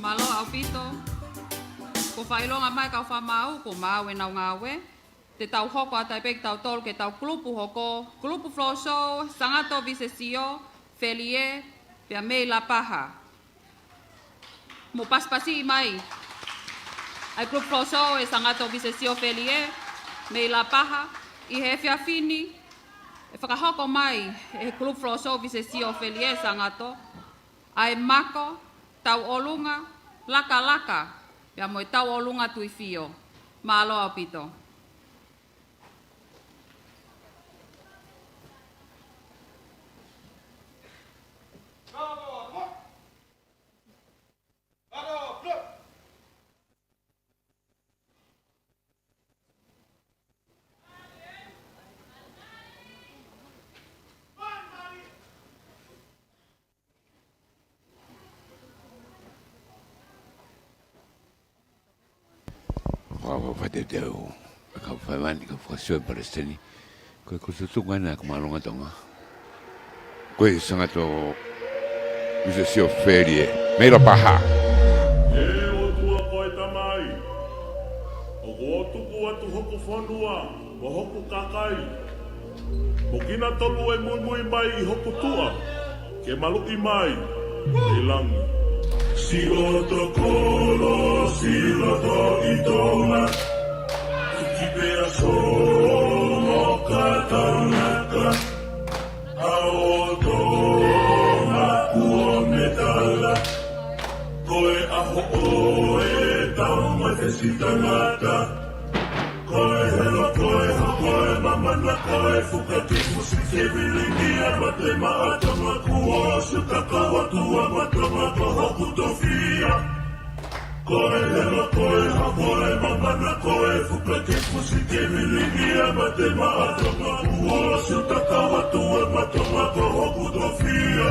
Mālō ʻaupito. Ko e fakaʻilonga mai kau fakamaau, ko e maau ʻenau ngāue. Te tau hoko atu ai pē kitautolu ki heʻetau kulupu hoko, kulupu floor show, Sangato Visesio Felie, pea mei Lapaha. Mou pasipasi mai ʻa e kulupu floor show ʻa Sangato Visesio Felie, mei Lapaha, ʻi he efiafi ni, ʻe fakahoko mai ʻe he kulupu floor show Visesio Felie Sangato, ʻa e mako, tauʻolunga, lakalaka, pea mo e tauʻolunga Tuifio. Mālō ʻaupito. Fakafetaʻi atu, kau faivani, kau fakasio palesiteni. Ko e kulupu tutuku ʻena ʻa e Kau Māʻolunga Tonga. Ko e Sangato Visesio Felie, mei Lapaha. ʻE ʻOtua ko e Tamai, ʻoku ou tuku atu hoku fonua, mo hoku kakai, mo kinautolu ʻe muimui mai ʻi hoku tuʻa, ke maluʻi mai ʻi langi. Siʻoto kolo, siʻoto ʻi Tonga, hiki pea solo ka tangata, ʻa ʻo Tonga kuo metala, ko e ʻaho ʻo e tau mai fesi tangata. Ko e helo, ko e hā, ko e mamana, ko e fuka kifusi ke vilingia mate maʻa Tonga kuo ʻosi, ka kau atu ʻa Matonga ko hoku tofiʻa. Ko e helo, ko e hā, ko e mamana, ko e fuka kifusi ke vilingia mate maʻa Tonga kuo ʻosi, ka kau atu ʻa Matonga ko hoku tofiʻa.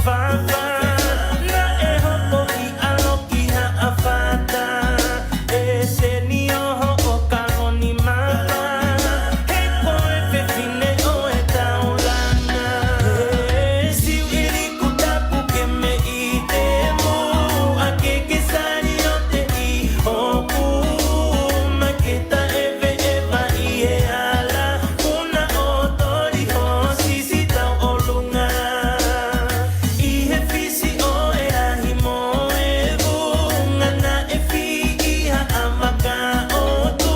Fafana e hopo i alo ki ha afata. E seni o hoʻo kalo ni mapa. He ko e fefine ʻo e taulanga. E siu ʻi liku tapu ke me i te mu. A ke ke sali o te i o ku. Ma ke ta eve eva i e ala. Puna o toli ho sisi tau ʻolunga. ʻI he fisi ʻo e ahi mo e vunga naʻe fiʻi ha ʻamaka ʻo tu.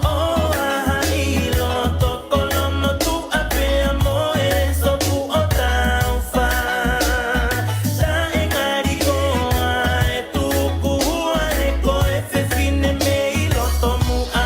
ʻO haha ʻi loto kolomo tuʻa pea mo e sopu ʻo taufa. Taʻe ngali koa e tuku hua he ko e fefine mei loto muʻa.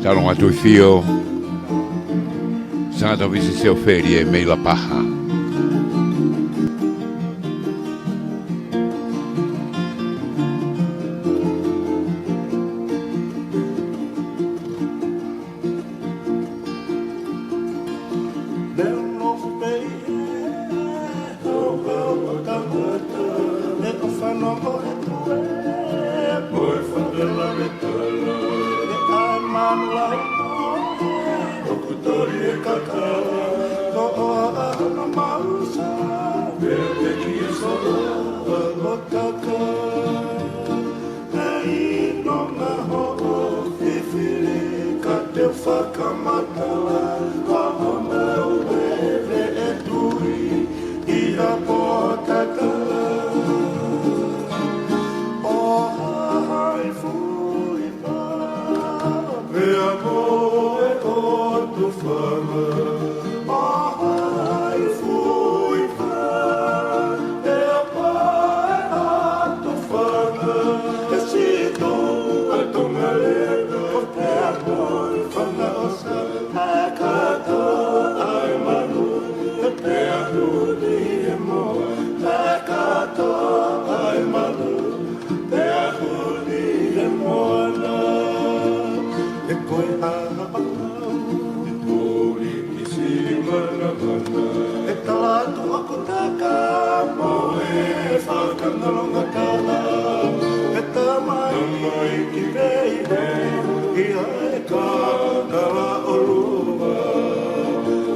Talonga Tuifio, Sangata Visi Seofeli e Meila Paha. Ai no nga hoʻo fifili ka te fakamatala, ka hama uele e tui i a pōtatala. ʻO haʻai fui pā, pea mo e ʻotu fanga. ʻE tala atu ʻoku taka mo e fakangalonga kala, ʻe tamai ki pei he ia e kakala ʻolunga.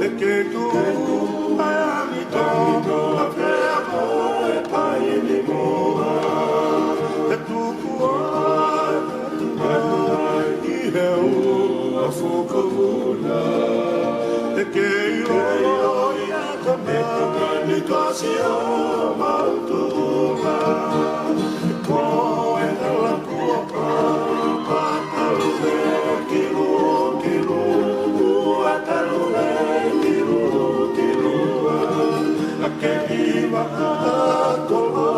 ʻE ke tu ai ani tō, a pea mo e pai ni mua. ʻE tuku ai ʻi he ua fuka vuna. ʻE kei ʻilo ia ka mea ni kasi ʻo mautuʻa. Ko e hala kuo pau, patalu e kilu, kilu, ua talu e kilu, kilu, a. ʻA ke ʻi maʻa kolo,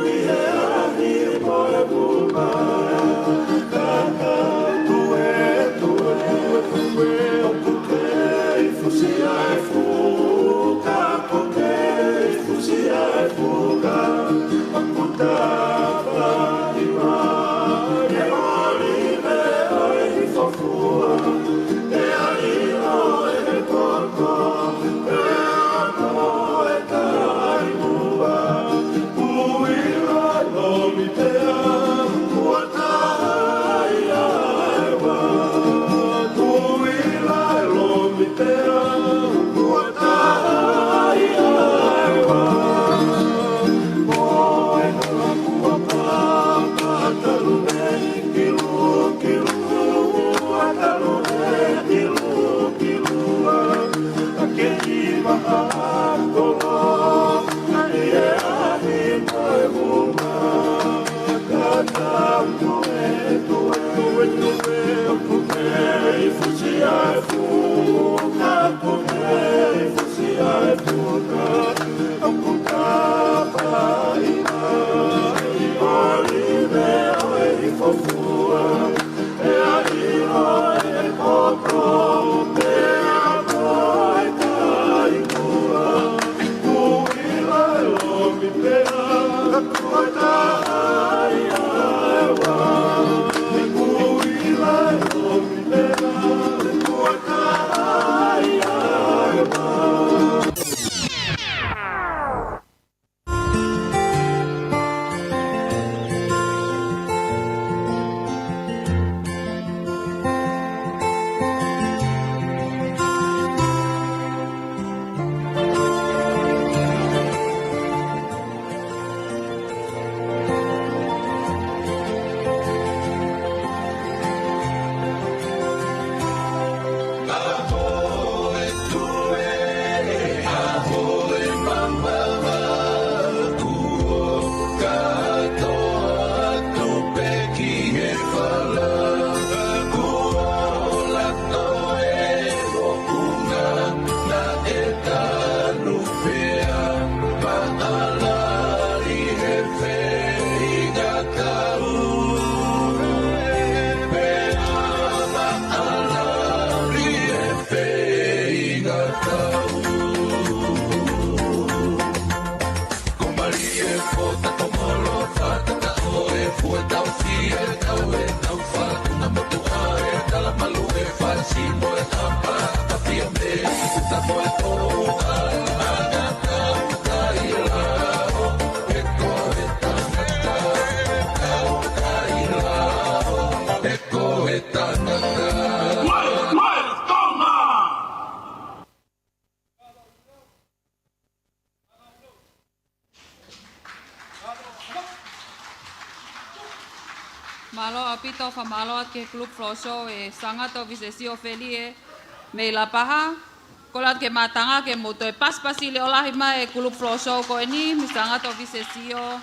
ʻi he ahi mo e vuma. Kaka tue, tue, tue, ʻoku kei fusi ai fuka, ʻoku kei fusi ai fuka. ʻOku tapa ʻi maʻa e ʻoli me ʻai fofua. ʻE ai ʻo e koko, ʻe amo e taimua. Kuila lomi pea, kua taha ia e ua. Kuila lomi pea, kua taha ia e ua. Ko e hala kuo pau, patalu e kilu, kilu, ua talu e kilu, kilu, a. ʻA ke ʻi maʻa kolo, ʻi he ahi mo e vuma. Kaka tue, tue, tue, tue, ʻoku kei fusi ai fuka, ʻoku kei fusi ai fuka. ʻOku tapa ʻi maʻa e ʻoli me ʻai fofua. ʻE ai ʻo e koko, ʻe amo e taimua. Kuila lomi pea, kua taha ia e ua. Kuila lomi pea, kua taha ia e ua. Mālō ʻaupito, fakamālō atu ki he Group Floor Show ʻe Sangato Visesio Felie mei Lapaha. Kole atu ke mātanga ke mou toe pasipasi leʻo lahi mai e Group Floor Show ko eni mei Sangato Visesio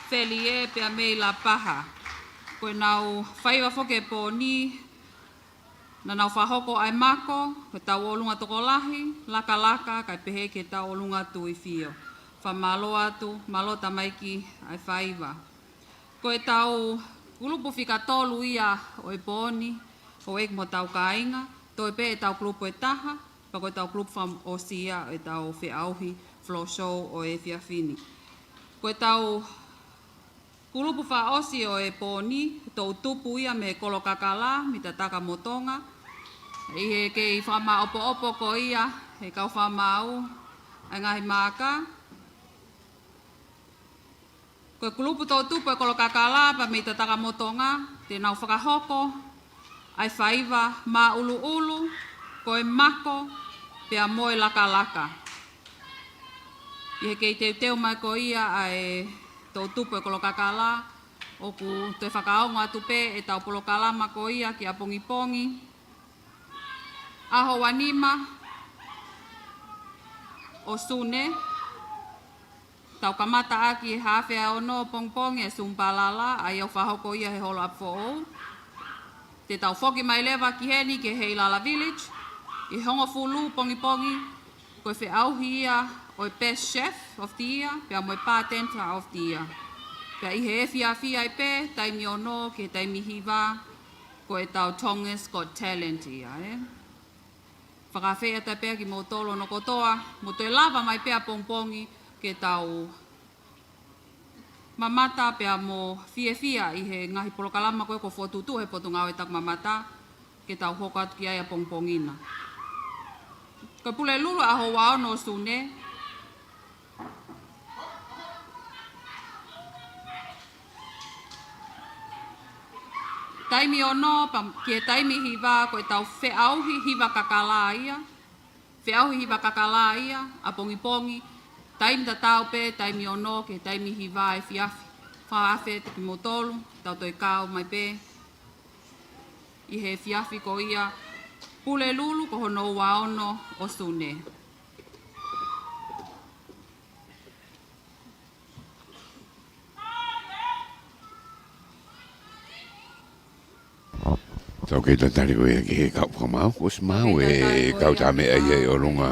Felie pea mei Lapaha. Ko ʻenau faiva foki he pō ni, naʻa nau fakahoko ʻa e mako, ko e tauʻolunga tokolahi, lakalaka, kae pehē ki he tauʻolunga tuifio. Fakamālō atu, mālō tamaiki ʻa e faiva. Ko ʻetau kulupu fika tolu ia ʻo e pō ni, ʻo e mo hotau kāinga, toe pē ʻetau kulupu ʻe taha, pea ko ʻetau kulupu fakaʻosi ia ʻetau feʻauhi Floor Show ʻo e efiafi ni. Ko ʻetau kulupu fakaʻosi ʻo e pō ni, toʻutupu ia mei he Kolo Kakala, mei Tataka mo Tonga. ʻI he kei fakamaʻopoʻopo ko ia he kau fakamaau ʻa e ngaahi maaka, ko e kulupu toʻutupu ʻo e Kolo Kakala pea mei Tatakamotonga, te nau fakahoko ʻa e faiva māʻuluʻulu, ko e mako pea mo e lakalaka. ʻI he kei teuteu mai ko ia ʻa e toʻutupu ʻo e Kolo Kakala, ʻoku toe fakaongo atu pē ʻetau polokalama ko ia ki ʻapongipongi, ʻaho ua nima ʻo Sune. Tau kamata ʻaki he haafe ʻa e ono pongipongi e Sumpalala, ʻa ia ʻoku fakahoko ia he holo ʻapi foʻou. Te tau foki mai leva ki heni ki he Heilala Village ʻi he hongofulu pongipongi, ko e feʻauhi ia ʻo e Best Chef of the Year pea mo e Bartender of the Year. Pea ʻi he efiafi ai pē, taimi ono ki he taimi hiva, ko ʻetau Tonga's Got Talent ia, ē. Fakaafeʻi atu pē kimoutolu hono kotoa, mo toe lava mai pē ʻapongipongi ke tau mamata pea mo fiefia ʻi he ngaahi polokalama ko ē kuo fokotuʻutuʻu he Potungāue Taku Mamata, ke tau hoko atu ki ai ʻapongipongi na. Ko e Pulelulu ʻaho ua ono ʻo Sune, taimi ono pea ki he taimi hiva, ko ʻetau feʻauhi hiva kakala ia. Feʻauhi hiva kakala ia ʻapongipongi, taimi tatau pē, taimi ono ki he taimi hiva efiafi. Fakaafeʻi atu kimoutolu, tau toe kau mai pē ʻi he efiafi ko ia Pulelulu ko hono ua ono ʻo Sune. Tau kei tatali ko ia ki he kau fakamaau, ʻosi maau e kau tā meʻa ia ʻi ʻolunga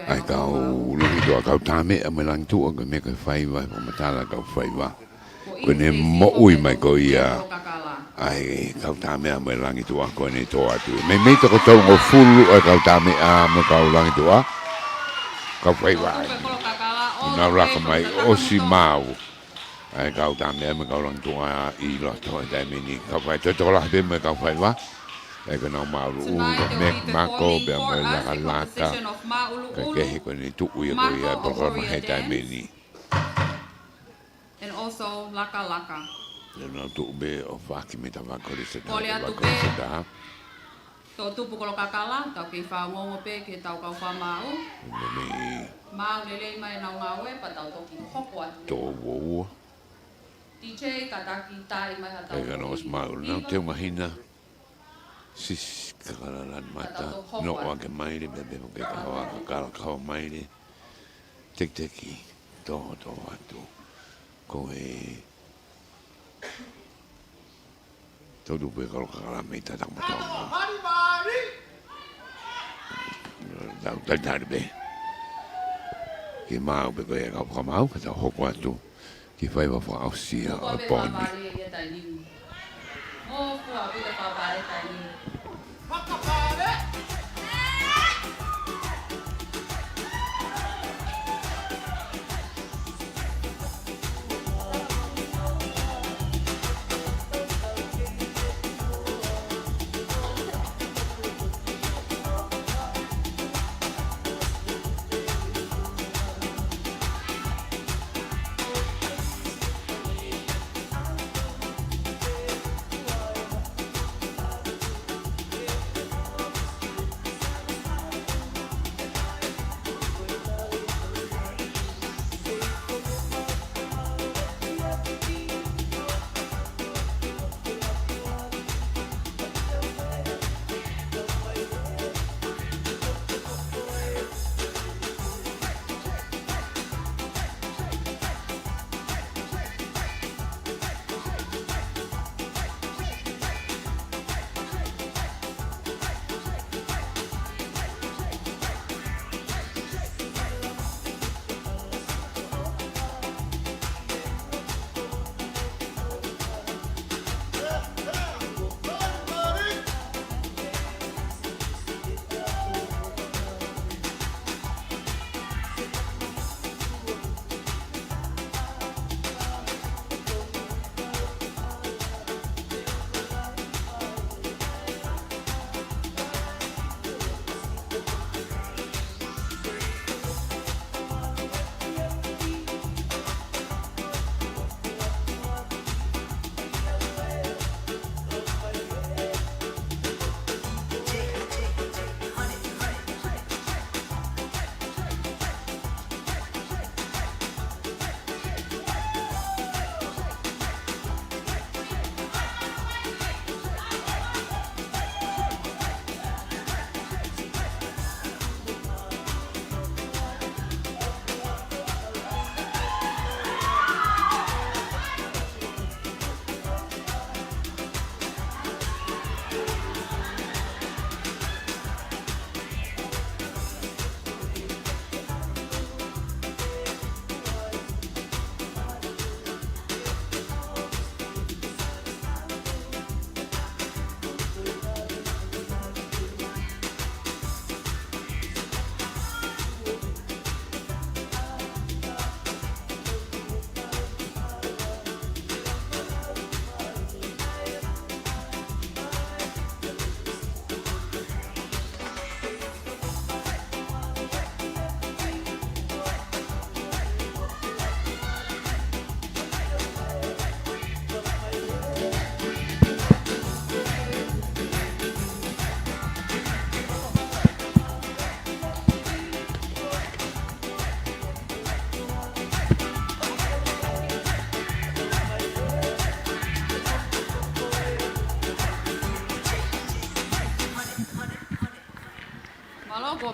ʻa e kau Langituʻa, kau tā meʻa mo e Langituʻa, ko e meʻa ko e faiva, fakamatala kau faiva. Ko ʻene moʻui mai ko ia ʻa e kau tā meʻa mo e Langituʻa, ko ʻene tō atu. Meimei toko tolungofulu ʻa e kau tā meʻa mo e kau Langituʻa, kau faiva. Nau laka mai ʻosi maau ʻa e kau tā meʻa mo e kau Langituʻa ʻi loto he taimi ni. Kau faiva, toe tokolahi pē mo e kau faiva. ʻE ka nau māʻoluʻulu, ko e meʻa mako pea mo e lakalaka. Kae kehe ko ʻene tuʻu ia ko ia polokalama he taimi ni. And also lakalaka. Te nau tuʻu pē ʻo faki mei ta fakakole se ta. Kole atu pē. Toʻutupu Kolo Kakala, tau kei fakaongoongo pē ki heʻetau kau fakamaau. Mei. Maau lelei mai ʻenau ngāue, pea tau toki hoko atu. Tō uo uo. D J, kātaki tā mai haʻatau. Kae ka nau ʻosi maau, nau teu mahina. Sisi kakalalan mata, noʻo ake maile, pea pea ke kaua kakala kaua maile. Tekiteki, tō, tō atu. Ko e toʻutupu ʻo e Kolo Kakala mei Tatakamotonga. Tau talitali pē ke maau pē ko e kau fakamaau, ka tau hoko atu ki he faiva fakaʻosi ʻo e pō ni.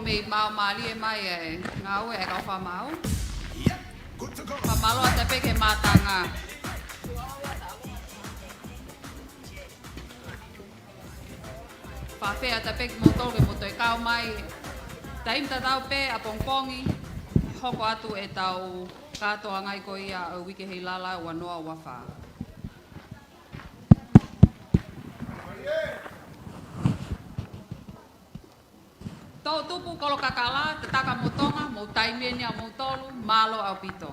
Mei māmālie mai e ngāue ʻa e kau fakamaau. Fakamālō atu pē ki he mātanga. Fakafetaʻi atu pē kimoutolu ke mou toe kau mai. Taimi tatau pē ʻapongipongi, hoko atu ʻetau kātoanga ko ia ʻo e uike ʻi he ʻEiki ua noa ua fā. Toʻutupu Kolokakala, Tatakamotonga, mou taimi eni ʻamoutolu, mālō ʻaupito.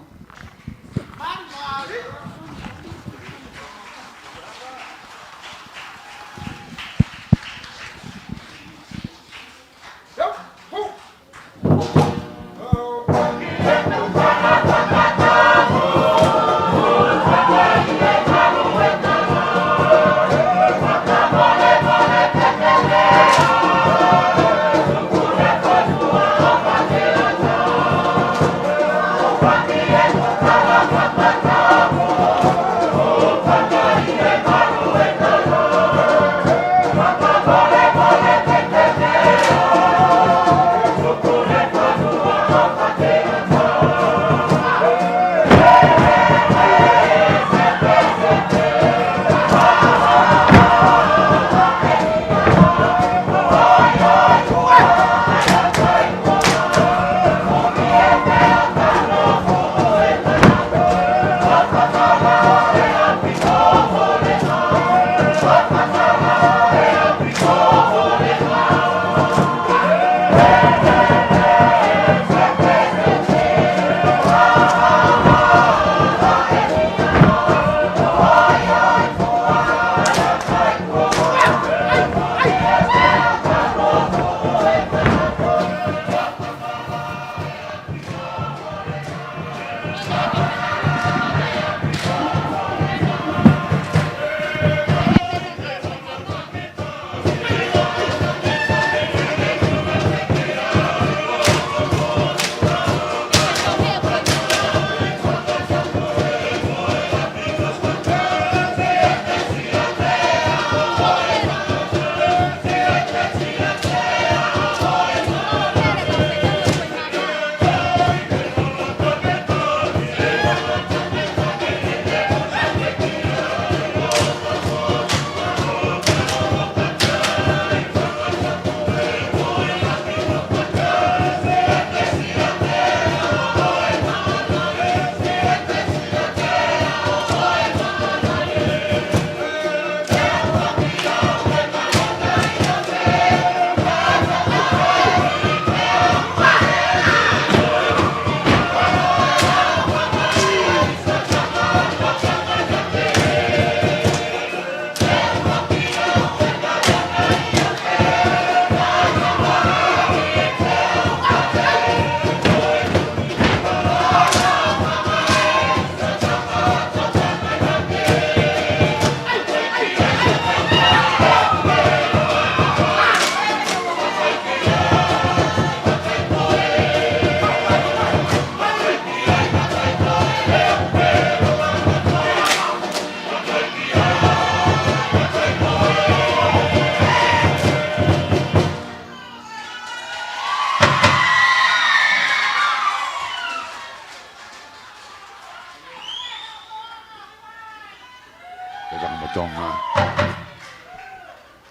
Tatakamotonga,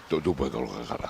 Toʻutupu Kolokakala.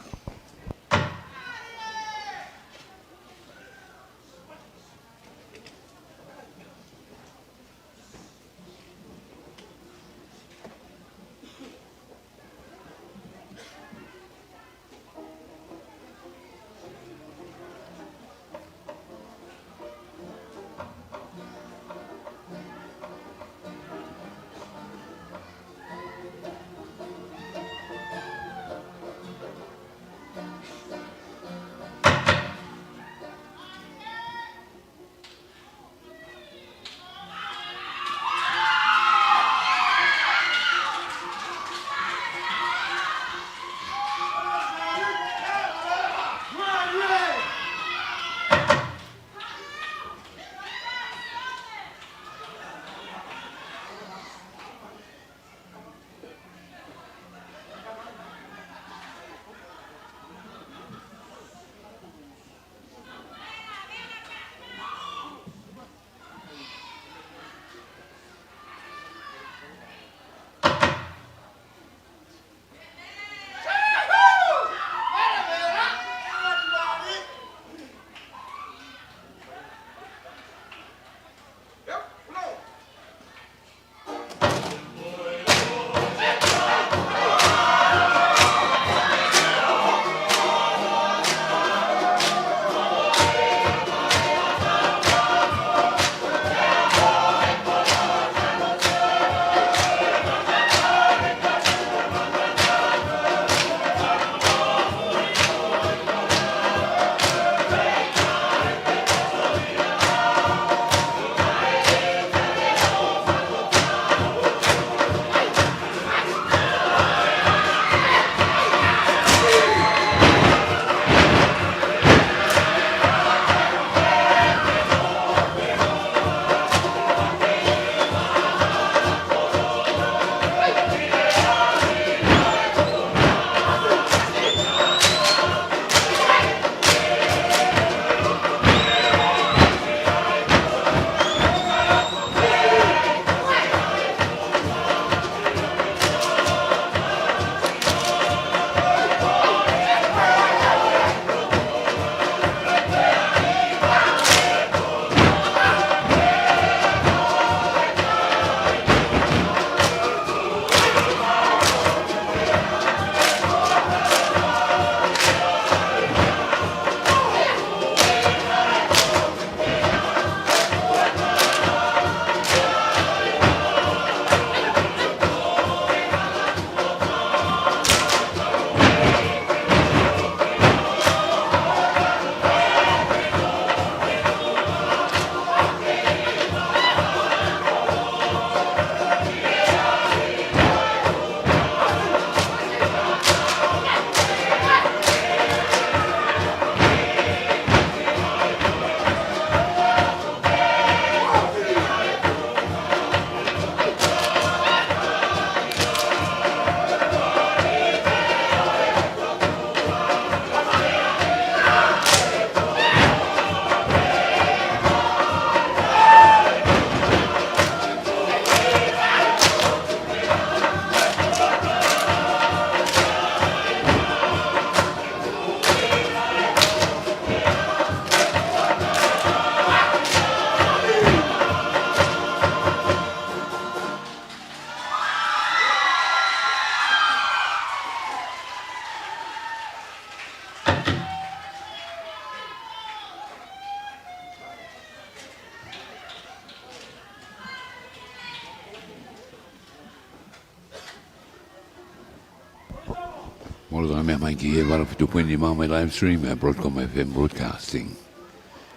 ʻOku tau meʻa mai ki he valu fitu poini nima mai live stream ʻa e Broadcom F M Broadcasting.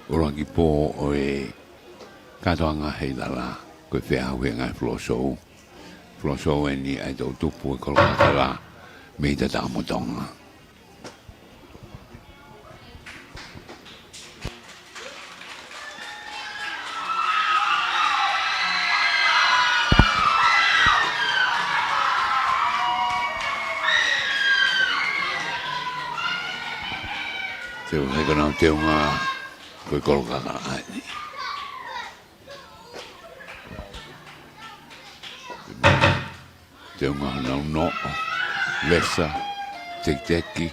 ʻUluaki pō ʻo e kātoanga Heilala, ko e feʻauhi ʻa e ngaahi floor show. Floor show eni ʻa e toʻutupu ʻo e kolo kakala mei Tatamotonga. Te u heko nau teunga ko e kolo kakala ʻeni. Teunga nau noʻo, vesa, tekiteki.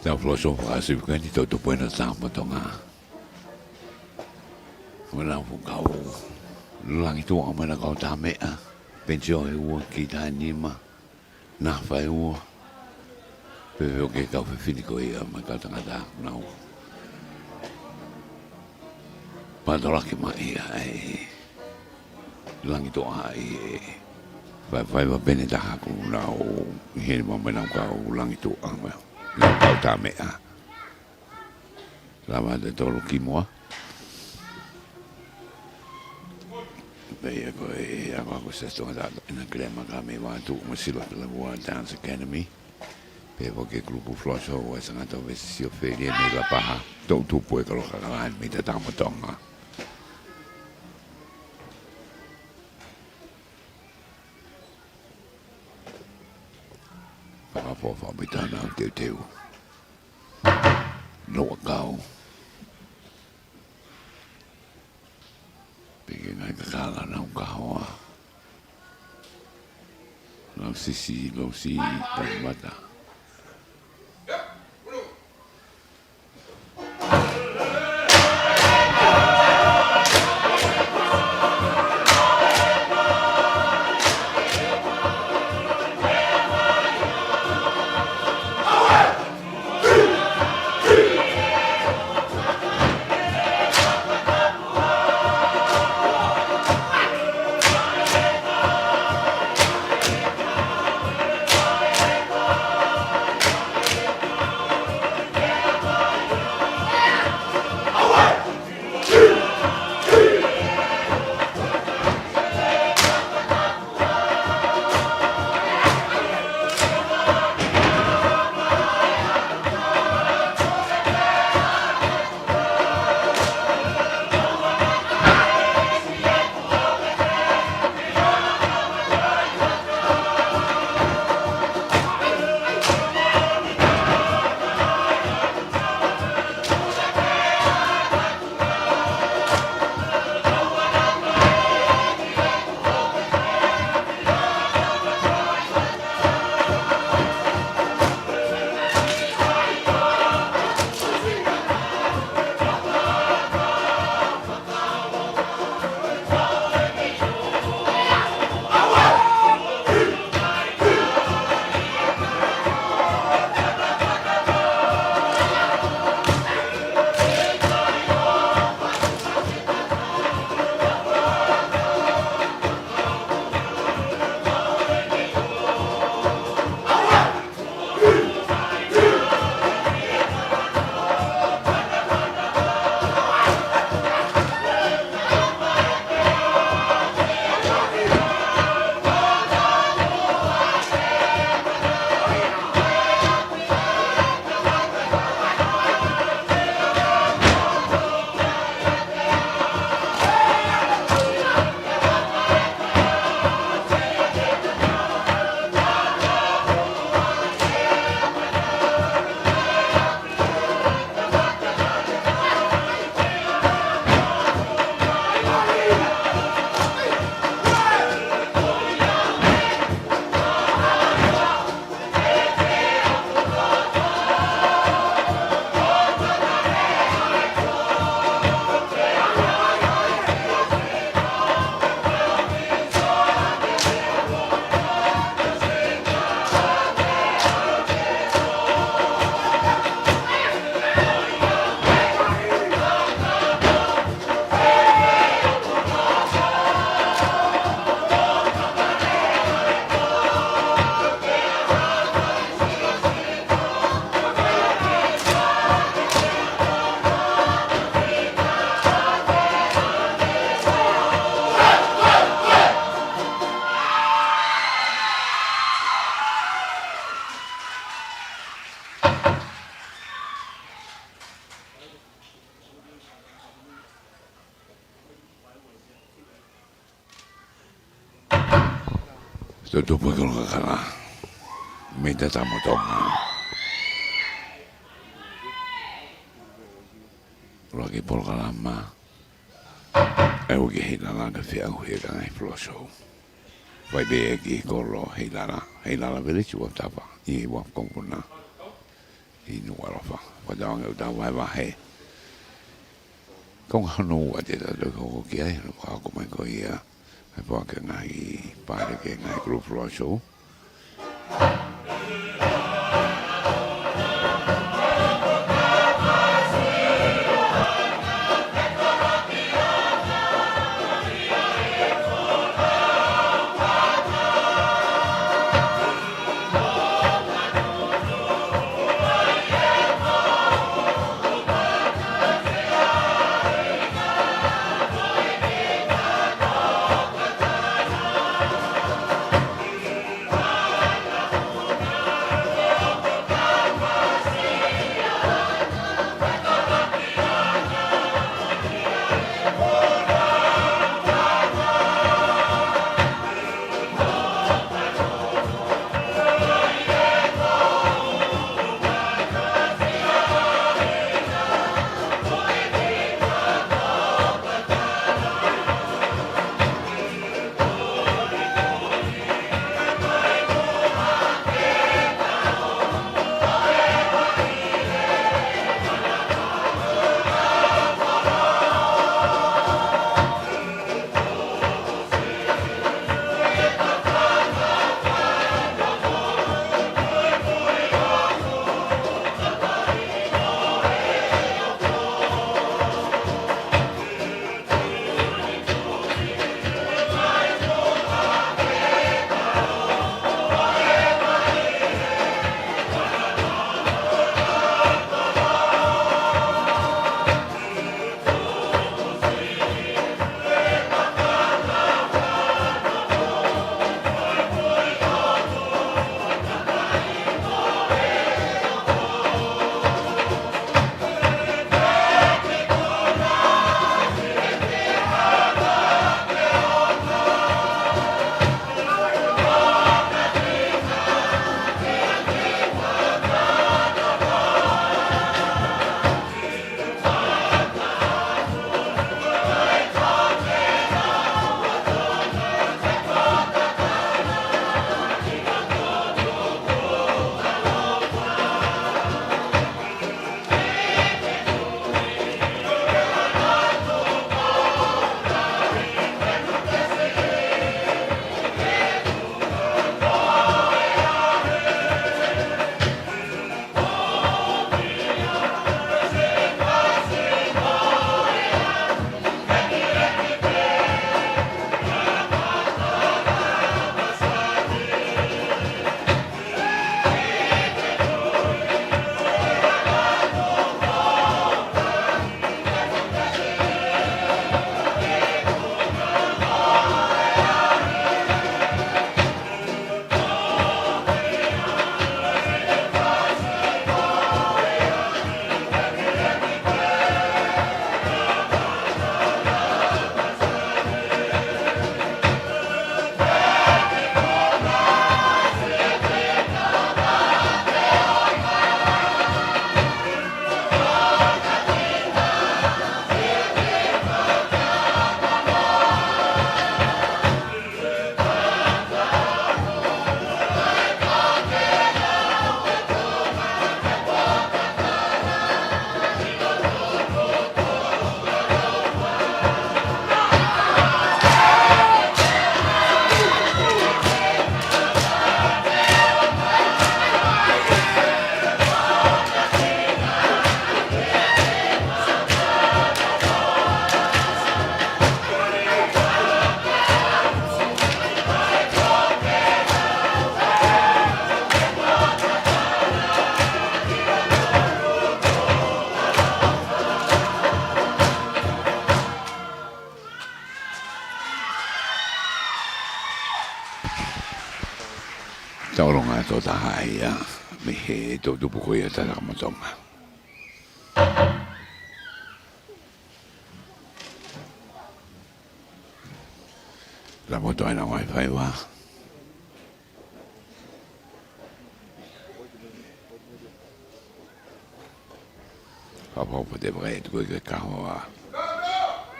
Tau folofola ʻa Sipi Keni, toʻutupu ʻena Samoa mo Tonga. Mo e lau fakaʻau Langituʻa mo ʻena kau tā meʻa, Penisi ʻe ua, Kita ʻe nima, Nafa ʻe ua, pea pehē ki he kau fefine ko ia mo e kau tangata nau pātolaki mai ʻa e Langituʻa ʻi he faifai pē ʻe taha kuo nau ʻi heni mo ʻenau kau Langituʻa mo ʻenau kau tā meʻa. Lava ʻa e tolu ki muʻa. Pea ko e ako ko Sestonga ta ʻena kelema ka mei Vanuatu mo Sila Pelaua Dance Academy. Pea ko e kulupu Floso ʻa Sangata Vesisio Felia mei Lapaha. Toʻutupu ʻe Kaloka Kalani mei Tata mo Tonga. Fakafoʻou mei tana teuteu. Noa kau. Pea ko e ngaahi kakala nau kahoa. Nau sisi, nau si, nau mata. Toʻutupu ʻe Kaloka Kalani mei Tata mo Tonga. Polokalama ʻa e uike Heilala ke feʻauhi e ngaahi floor show. Fai pē ki he kolo Heilala, Heilala Village, Uafu Tafa, ʻi Uafu Kongipuna, ʻi Nukuʻalofa. Fakatauange ʻoku tau vahevahe konga hono ua te tau toki hoko ki ai, hono fakahoko mai ko ia ʻa e foaki e ngaahi pale ki he ngaahi group floor show. Tauʻolunga ʻa e tokotaha ia mei he toʻutupu ko ia ʻa Tangata Kamau Tonga. Lava ʻo toʻo ʻena ngaahi faiva. Fakapopo te vakai atu ko e kahoa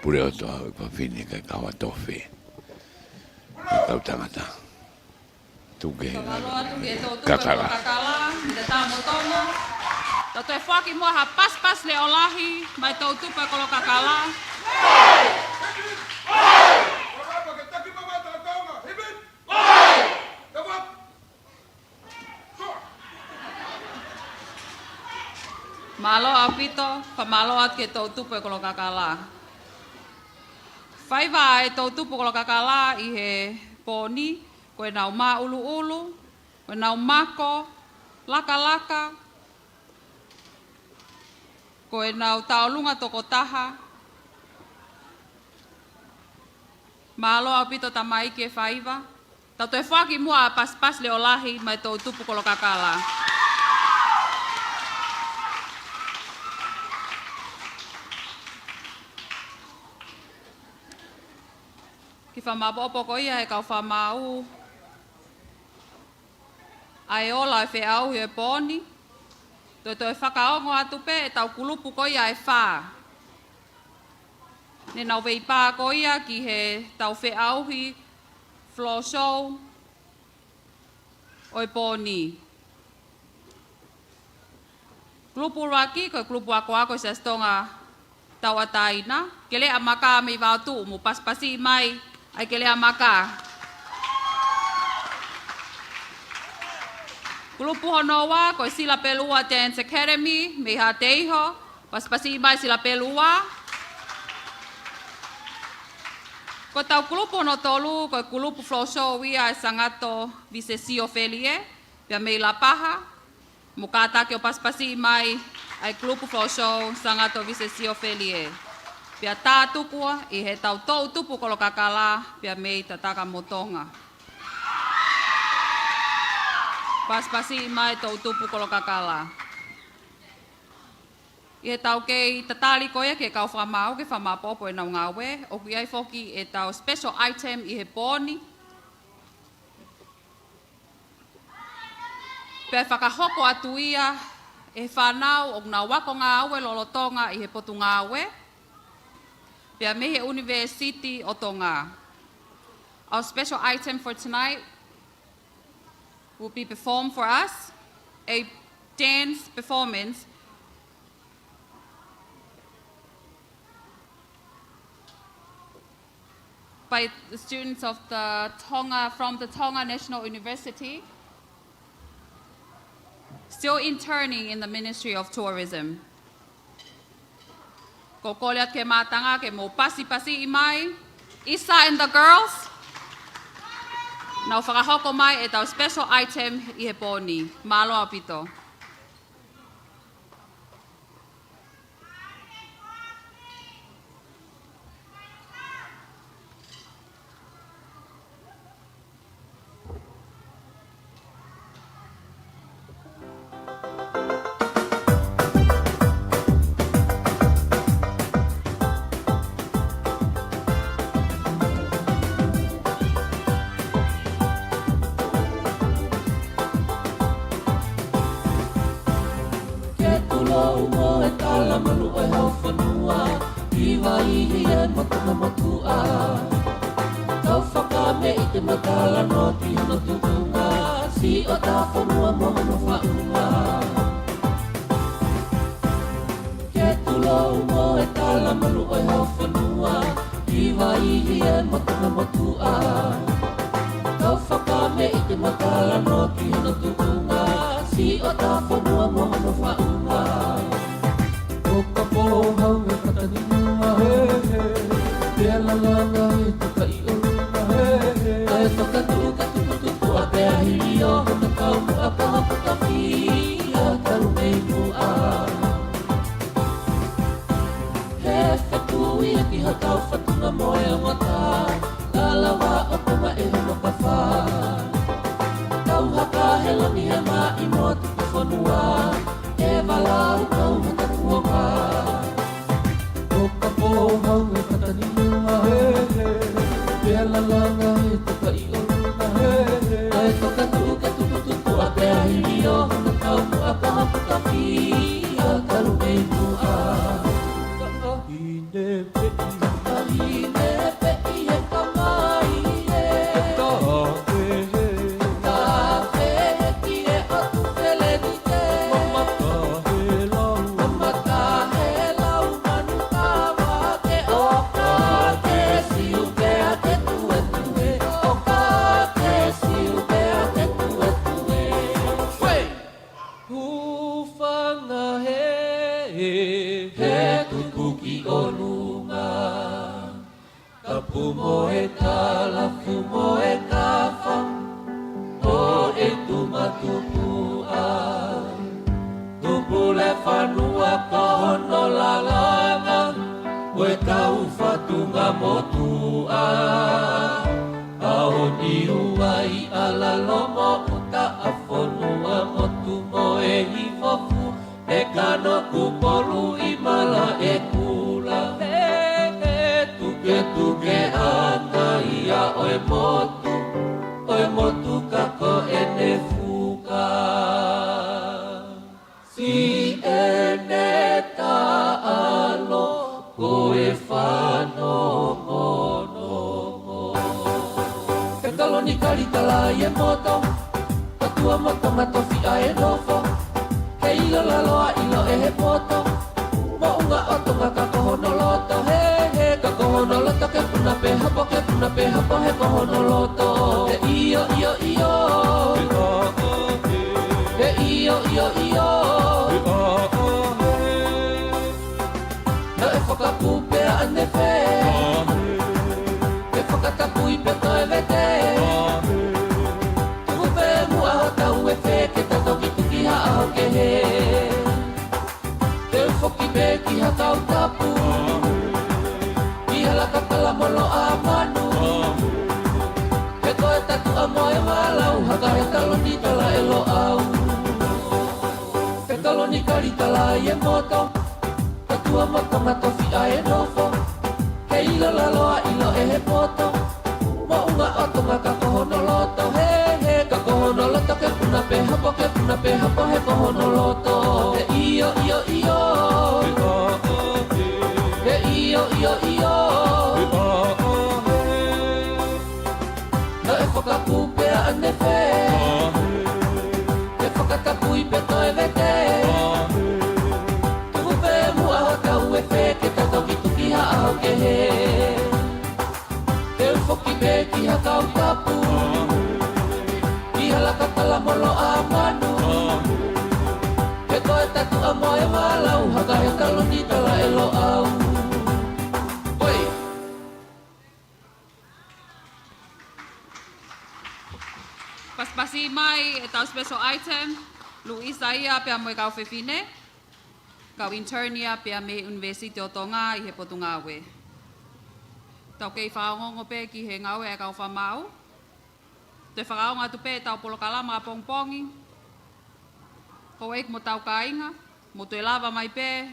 pule ʻo e ʻOtua ʻi he fafine, ko e kahoa tofe ʻa e kau tangata. Tuku ke Fakamālō atu ki he toʻutupu ʻo e Kakala. Kolo Kakala, ʻi he taumutongo. Tau toe foaki muʻa ha pasipasi leʻo lahi maʻa e toʻutupu ʻo e Kolo Kakala. Mālō ʻaupito, fakamālō atu ki he toʻutupu ʻo e Kolo Kakala. Faiva ʻa e toʻutupu ʻo e Kolo Kakala ʻi he pō ni, ko ʻenau māʻuluʻulu, ko ʻenau mako, lakalaka, ko ʻenau tauʻolunga tokotaha. Mālō ʻaupito tamaiki e faiva. Tau toe foaki muʻa ha pasipasi leʻo lahi maʻa e toʻutupu ʻo e Kolo Kakala. Kiʻi fakamaopoopo ko ia ʻe he kau fakamaau ʻa e ola ʻo e feʻauhi ʻo e pō ni. Toe toe fakaongo atu pē ʻetau kulupu ko ia ʻe fā. Ne nau veipā ko ia ki heʻetau feʻauhi floor show ʻo e pō ni. Kulupu ʻuluaki ko e kulupu akoako ʻa e Siasi Tonga Tauʻatāina, Keleʻa Maka mei Vaotuʻu, mou pasipasiʻi mai ʻa e Keleʻa Maka. Kulupu hono ua ko e Sila Pelua Dance Academy mei Haʻateiho, pasipasiʻi mai Sila Pelua. Ko ʻetau kulupu hono tolu ko e kulupu floor show ia ʻa e Sangato Visesio Felie, pea mei Lapaha, mou kātaki ʻo pasipasiʻi mai ʻa e kulupu floor show Sangato Visesio Felie. Pea tā tuku ʻi heʻetau toʻutupu ʻo e Kolo Kakala, pea mei Tatakamotonga. Pasipasiʻi mai toʻutupu ʻo e Kolo Kakala. ʻI heʻetau kei tatali ko ia ki he kau fakamaau ke fakamaopoopo ʻenau ngāue, ʻoku ʻi ai foki ʻetau special item ʻi he pō ni. Pea fakahoko atu ia ʻe he fānau ʻoku nau ako ngāue lolotonga ʻi he Potungāue, pea mei he ʻUnivēsiti ʻo Tonga. Our special item for tonight will be performed for us, a dance performance by the students of the Tonga, from the Tonga National University, still interning in the Ministry of Tourism. Ko e kole atu ki he mātanga ke mou pasipasiʻi mai, Isa and the girls. Nau fakahoko mai ʻetau special item ʻi he pō ni. Mālō ʻaupito. Ke tuʻu loa mo e kala malu ʻo e hau fonua, ʻi Vaihi mo Tonga motuʻa. Kau fakameʻite mo e talanoa ki hono tuʻunga, siʻotau fonua mo hono faʻunga. Ke tuʻu loa mo e kala malu ʻo e hau fonua, ʻi Vaihi mo Tonga motuʻa. Kau fakameʻite mo e talanoa ki hono tuʻunga, siʻotau fonua mo hono faʻunga. ʻO ka pō hau e Pātani Nua, he, he, pea lalanga e tukaʻi ʻolunga, he, he, ʻa e fakatuʻu ka tuputupu ʻa pea hili ʻo hono kau muʻa ka hoko ka fia kalu mei muʻa. He fekui ʻa ki ha kau fatunga mo e ongata, ka lava ʻo koma e hono kafa. Kau haka he langi he maʻi mo tuku fonua, e vala ʻo kau haka kuonga. ʻO ka pō hau e Pātani Nua, he, he, pea lalanga e tukaʻi ʻolunga, he, he, ʻa e fakatuʻu ka tuputupu ʻa pea hili ʻo hono kau muʻa ka hoko ka fia kalu mei muʻa. He tuku ki ʻolunga, kapu mo e talafu mo e kafa, ʻo e tuma tupuʻa. Tupule fanua ko hono lalanga, ʻo e kau fatunga motuʻa. ʻAho Niua ʻi ʻAlalo mo ʻUta, ʻa Fonua, Motu mo e Hifo Fua, e kano Kupolu ʻi Malaʻekula. He, he tuketuke ʻa Taia ʻo e motu, ʻo e motu ka ko ʻene fuka. Siʻene taʻalo ko e fanongonongo. He kalo ni kali tala ʻi he moto, ka tua moto ma tofiʻa e nofo. He ʻilo lalo ʻa ʻilo ʻe he poto. Moʻunga ʻo Tonga ka ko hono loto, he, he, ka ko hono loto ke puna pē hopo, ke puna pē hopo, he ko hono loto. He ʻio, ʻio, ʻio. He ʻio, ʻio, ʻio. Naʻe fakapupe ʻa ʻAnefe. Ke fakatapui pē toe vete. Tuku pē muʻa hotau efe ke ta toki tuki ha ʻaho kehe. Te u foki pē ki ha kau tapu. Ki ha laka tala mo loʻa manu. He ko e tatuʻa mo e valau, haka he kalo ni tala ʻe Loʻau. He kalo ni kali tala ʻi he moto, ka tua moto ma tofiʻa e nofo. He ʻilo lalo ʻa ʻilo ʻe he poto. Moʻunga ʻo Tonga ka ko hono loto, he, he, ka ko hono loto ke puna pē hopo, ke puna pē hopo, he ko hono loto. He ʻio, ʻio, ʻio. He ʻio, ʻio, ʻio. Naʻe fakapupe ʻa ʻAnefe. Ke fakatapui pē toe vete. Tuku pē muʻa hotau efe ke ta toki tuki ha ʻaho kehe. Te u foki pē ki ha kau tapu. Ki ha laka tala mo loʻa manu. He ko e tatuʻa mo e valau, haka he kalo ni tala ʻe Loʻau. Oi. Pasipasi mai ʻetau special item, Luisa ia pea mo e kau fefine, kau intern ia pea mei he University ʻo Tonga ʻi he Potungāue. Tau kei fakaongoongo pē ki he ngāue ʻa e kau fakamaau. Toe fakaongo atu pē ʻetau polokalama ʻapongipongi. Houʻeiki mo hotau kāinga, mou toe lava mai pē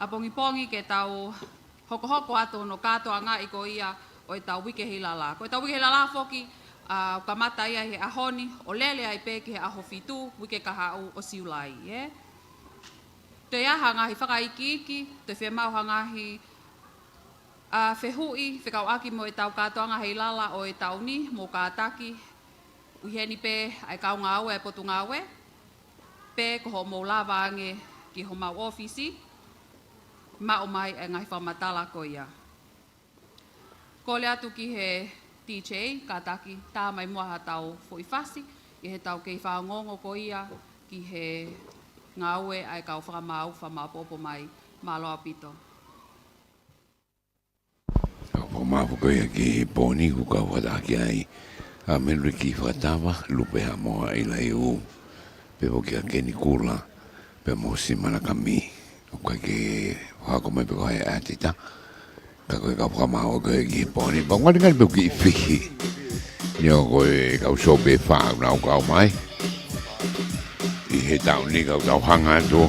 ʻapongipongi ke tau hokohoko atu hono kātoangaʻi ko ia ʻo ʻetau uike heilala. Ko ʻetau uike heilala foki, ʻa, ʻoku kamata ia he ʻaho ni, ʻo lele ai pē ki he ʻaho fitu, uike kahaʻu ʻo Siulai, ē? Toe ʻi ai ha ngaahi fakaikiiki, toe fiemaʻu ha ngaahi, ʻa, fehuʻi fekauʻaki mo ʻetau kātoanga heilala ʻo e taʻu ni, mou kātaki ʻi heni pē ʻa e kau ngāue ʻa e Potungāue, pe ko hoʻomou lava ange ki homau ʻōfisi, maʻu mai e ngaahi fakamatala ko ia. Kole atu ki he D J, kātaki tā mai muʻa haʻatau foʻi fasi, ʻi heʻetau kei fakaongoongo ko ia ki he ngāue ʻa e kau fakamaau, fakamāʻopoʻopo mai, mālō ʻaupito. Kau fakamaau ko ia ki he pō ni, ʻoku kau fakataha ki ai ʻa Meliki Fakatava, Lupe Haʻamoa ʻIlaiū, pea foki ʻa Keni Kula, pea mo Sima Nakami. ʻOku ʻikai ke fakahoko mai pe ko hai ʻa e ʻētita, ka ko e kau fakamaau ko ia ki he pō ni, pea ngalingali pē ʻoku kiʻi fihi. Neongo ko e kau sō pē fā ʻoku nau kau mai ʻi he taʻu ni, ka ʻoku tau hanga atu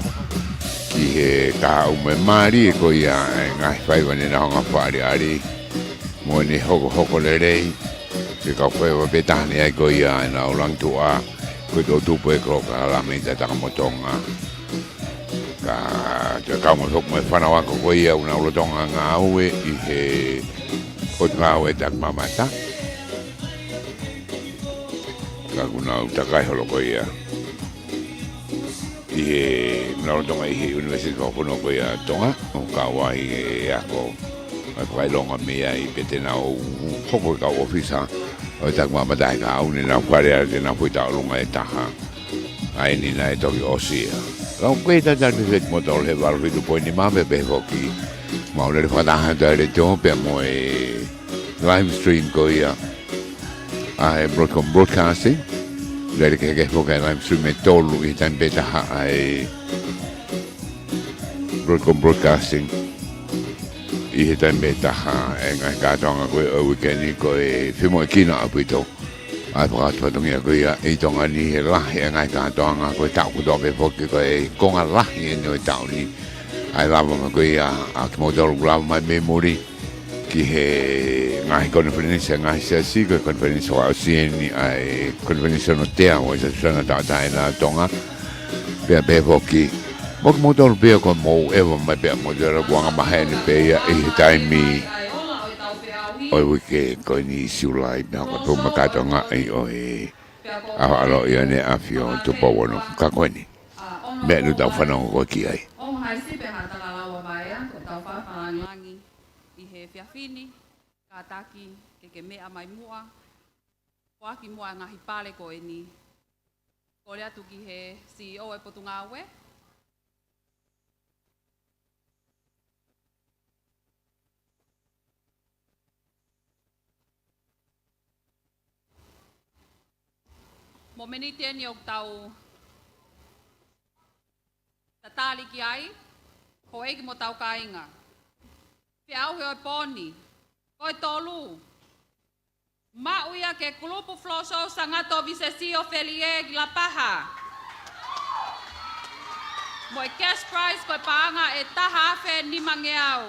ki he kahaʻu mo e mālie ko ia e ngaahi faiva ne nau hanga fakaʻaliʻali mo ʻene hokohoko lelei, ke kau faiva pē taha ni ai ko ia ʻenau langituʻa, ko e toʻutupu ʻa e kolokalama ʻi he Takamotonga. Ka toe kau mai foki mo e fānau ako ko ia ʻoku nau lolotonga ngāue ʻi he Potungāue Takimamata. Ka ʻoku nau takai holo ko ia ʻi he, nau lolotonga ʻi he University Fakafonua ko ia ʻa Tonga, ʻo kau ai e ako ʻa e fakaʻilonga mei ai, pea te nau hoko ko e kau ʻōfisa ʻo e Takimamata he kahaʻu ni, nau fale ʻa te nau foʻi tauʻolunga ʻe taha. ʻA eni naʻe toki ʻosi ia. Ka ʻoku kei tatali pē ʻetau motu he valu fitu poini nima pea pehē foki. Mau lele fakataha atu ʻa e letiō pea mo e live stream ko ia ʻa e Broadcom Broadcasting. Lele kehekehe foki ʻa e live stream ʻe tolu ʻi he taimi pē taha ʻa e Broadcom Broadcasting ʻi he taimi pē taha ʻa e ngaahi kātoanga ko ē ʻo e uike ni. Ko e fiemaʻu ke ʻaonga ʻaupito ʻa e fakatuʻatongia ko ia ʻi Tonga ni he lahi ʻa e ngaahi kātoanga ko e taʻu kotoa pē foki ko e konga lahi ʻeni ʻo e taʻu ni. ʻA e lava mai ko ia ʻa kimoutolu ʻoku lava mai mei muli ki he ngaahi konifelenisi ʻa e ngaahi siasi, ko e konifelenisi fakaʻosi ʻeni ʻa e konifelenisi hono teau ʻo e Siasi Uēsiliana Tauʻatāina ʻa Tonga. Pea pehē foki mo kimoutolu pē ʻoku mou ʻeva mai pea mo te ora kuanga maha ʻeni pē ia ʻi he taimi ʻo e uike ko eni ʻi Siulai, pea ko e puma kātoanga ʻi ʻo e ʻAho ʻAlo ʻi ʻAneafi ʻo Tupou Ono. Ka ko eni meʻa ʻoku tau fanongo ko ē ki ai. Ongo haisi pē ha tangalaua mai ʻa ko tau fafanangi ʻi he efiafi ni, kātaki ke ke meʻa mai muʻa, foaki muʻa ngaahi pale ko eni. Kole atu ki he C E O e Potungāue. Mo e miniti ʻeni ʻoku tau tatali ki ai, houʻeiki mo tau kāinga. Feʻauhi ʻo e pō ni, ko e tolu. Maʻu ia ke Kulupu Floor Show Sangato Visesio Felie ki Lapaha. Mo e cash prize ko e paʻanga ʻe taha afe nimangeau.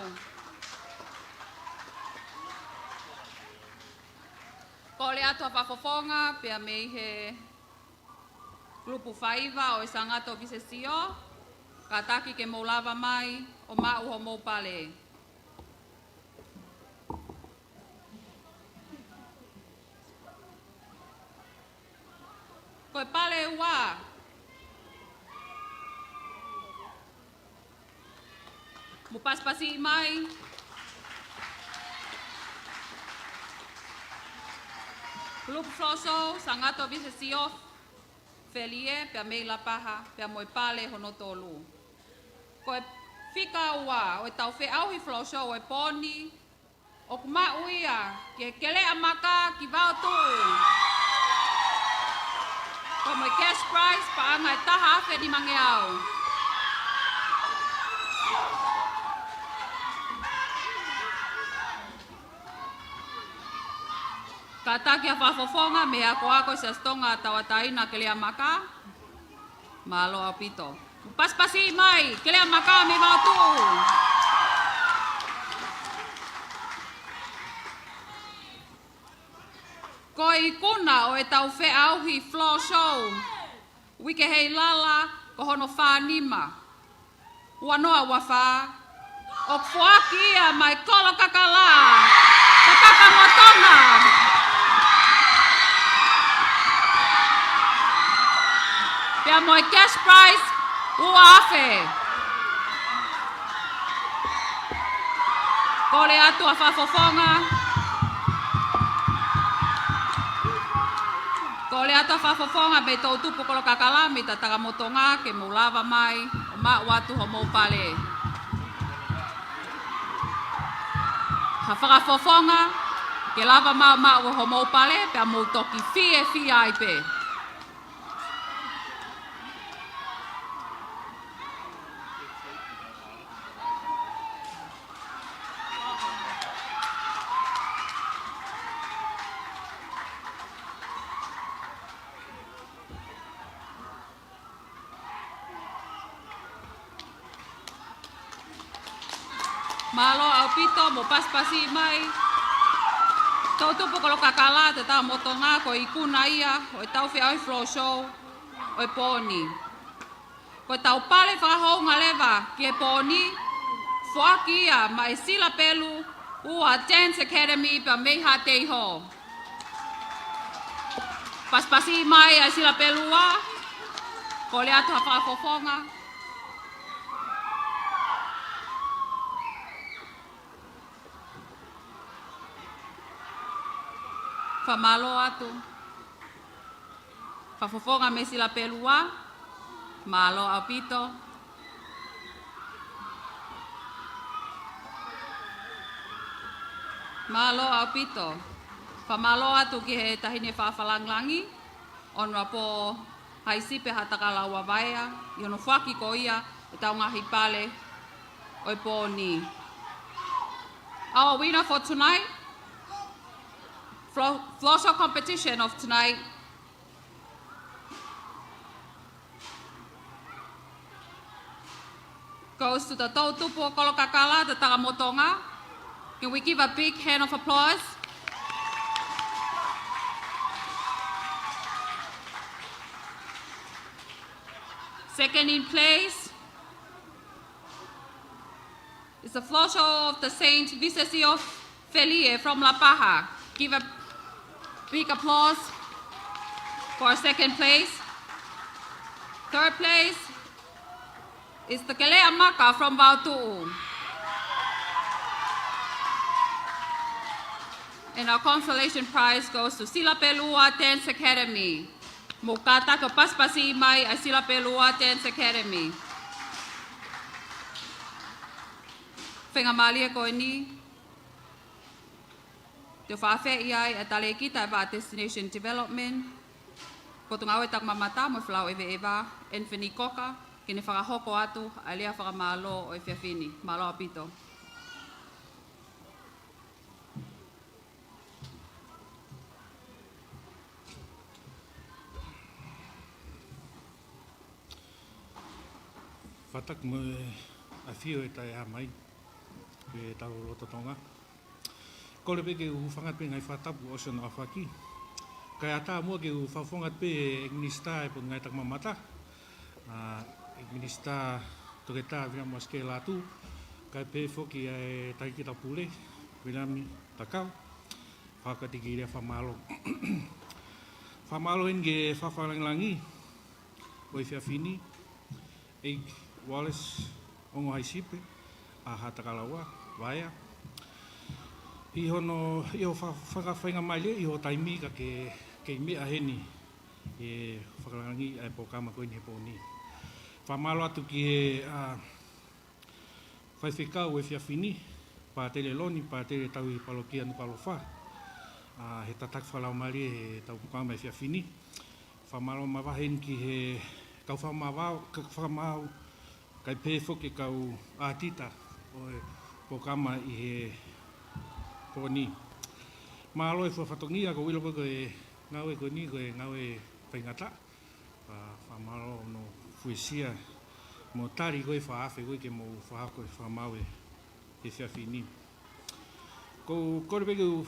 Kole atu ha fakafofonga pea mei he kulupu faiva ʻo e Sangato Visesio, kātaki ke mou lava mai ʻo maʻu homou pale. Ko e pale ua. Mou pasipasi mai. Kulupu Floor Show Sangato Visesio Felie pea mei Lapaha, pea mo e pale hono tolu. Ko e fika ua ʻo e tau feʻauhi floor show ʻo e pō ni, ʻoku maʻu ia ki he Keleʻa Maka ki Vaotuʻu. Pea mo e cash prize paʻanga ʻe taha afe nimangeau. Kātaki ha fakafofonga mei he akoako Siasi Tonga Tauʻatāina Keleʻa Maka. Mālō ʻaupito. Pasipasi mai, Keleʻa Maka mei Vaotuʻu. Ko e ikuna ʻo e tau feʻauhi floor show uike ʻi lalo, ko hono fā nima, ua noa ua fā, ʻoku foaki ia mai Kolokakala, Kakaka mo Tonga. Pea mo e cash prize, ua afe. Kole atu ha fakafofonga. Kole atu ha fakafofonga mei Toutupu Kolokakala mei Tataka mo Tonga ke mou lava mai ʻo maʻu atu homou pale. Ha fakafofonga ke lava mai ʻo maʻu homou pale pea mou toki fiefia ai pē. Mālō ʻaupito mo pasipasi mai. Toutupu Kolokakala, Tataka mo Tonga, ko e ikuna ia ʻo e tau feʻauhi floor show ʻo e pō ni. Ko e tau pale fakahounga leva ki he pō ni, foaki ia mai Sila Pelu ua Dance Academy pea mei Haʻateiho. Pasipasi mai ʻa Sila Pelu ua, kole atu ha fakafofonga. Fakamālō atu. Fakafofonga mei Sila Pelu ua, mālō ʻaupito. Mālō ʻaupito. Fakamālō atu ki he Taʻahine Fakalāngilangi, Honourable Haʻi Sipe Hatakalaua Vaea, ʻi hono foaki ko ia ʻetau ngaahi pale ʻo e pō ni. Our winner for tonight, flo-, floor show competition of tonight, goes to the Toʻutupu ʻo Kolokakala, the Takamotonga. Can we give a big hand of applause? Second in place is the floor show of the Saint Vincent of Felie from Lapaha. Give a big applause for second place. Third place is the Keleʻa Maka from Vaotuʻu. And our consolation prize goes to Silapelua Dance Academy. Mou kātaki ʻo pasipasi mai ʻa Silapelua Dance Academy. Faingamālie ko eni, te u fakaafeʻi ai ʻa e Talēkita ʻo e Vaʻa Destination Development, Potungāue Taku Mamata mo e Folau ʻEveʻeva, Anthony Cocker, ke ne fakahoko atu ʻa e lea fakamālō ʻo e efiafi ni. Mālō ʻaupito. Fakatapu mo e ʻafio ʻa e Taʻehāmai, ʻa e tau loto Tonga. Kole pē ke u hūfanga pē he ngaahi fakatapu ʻosi hono ʻaofaki. Kae ʻatā muʻa ke u fakafofonga pē ʻEiki Minisitā ʻo e Potungāue Taku Mamata, ʻa, ʻEiki Minisitā Toketā Viliami Uasikē Lātū, kae pehē foki ʻa e Talēkita Pule, Viliami Takau, fakatiki lea fakamālō. Fakamālō eni ki he Fakalāngilangi ʻo e efiafi ni, ʻEiki Wallace Ongo Haʻi Sipe ʻa Hatakalaua Vaea, ʻi hono, ʻi hoʻo fa-, fakafaingamālie ʻi hoʻo taimi ka ke, ke meʻa heni he fakalāngilangi ʻa e polokalama ko eni he pō ni. Fakamālō atu ki he, ʻa, faifekau ʻo e efiafi ni, Pātele Loni, Pātele Tauhi Palokia Nukuʻalofa, ʻa, he tataki fakalaumālie he tau polokalama he efiafi ni. Fakamālō mavahe eni ki he kau fakamāvao, ka-, fakamaau, kae pehē foki kau ʻātita ʻo e polokalama ʻi he pō ni. Mālō e fua fatongia, ʻoku ou ʻilo ko e ngāue ko eni ko e ngāue faingataʻa. Fa-, fakamālō hono fuesia mo tali ko e fakaafe ko e ke mou fakahoko e fakamaau he efiafi ni. ʻOku ou kole pē ke u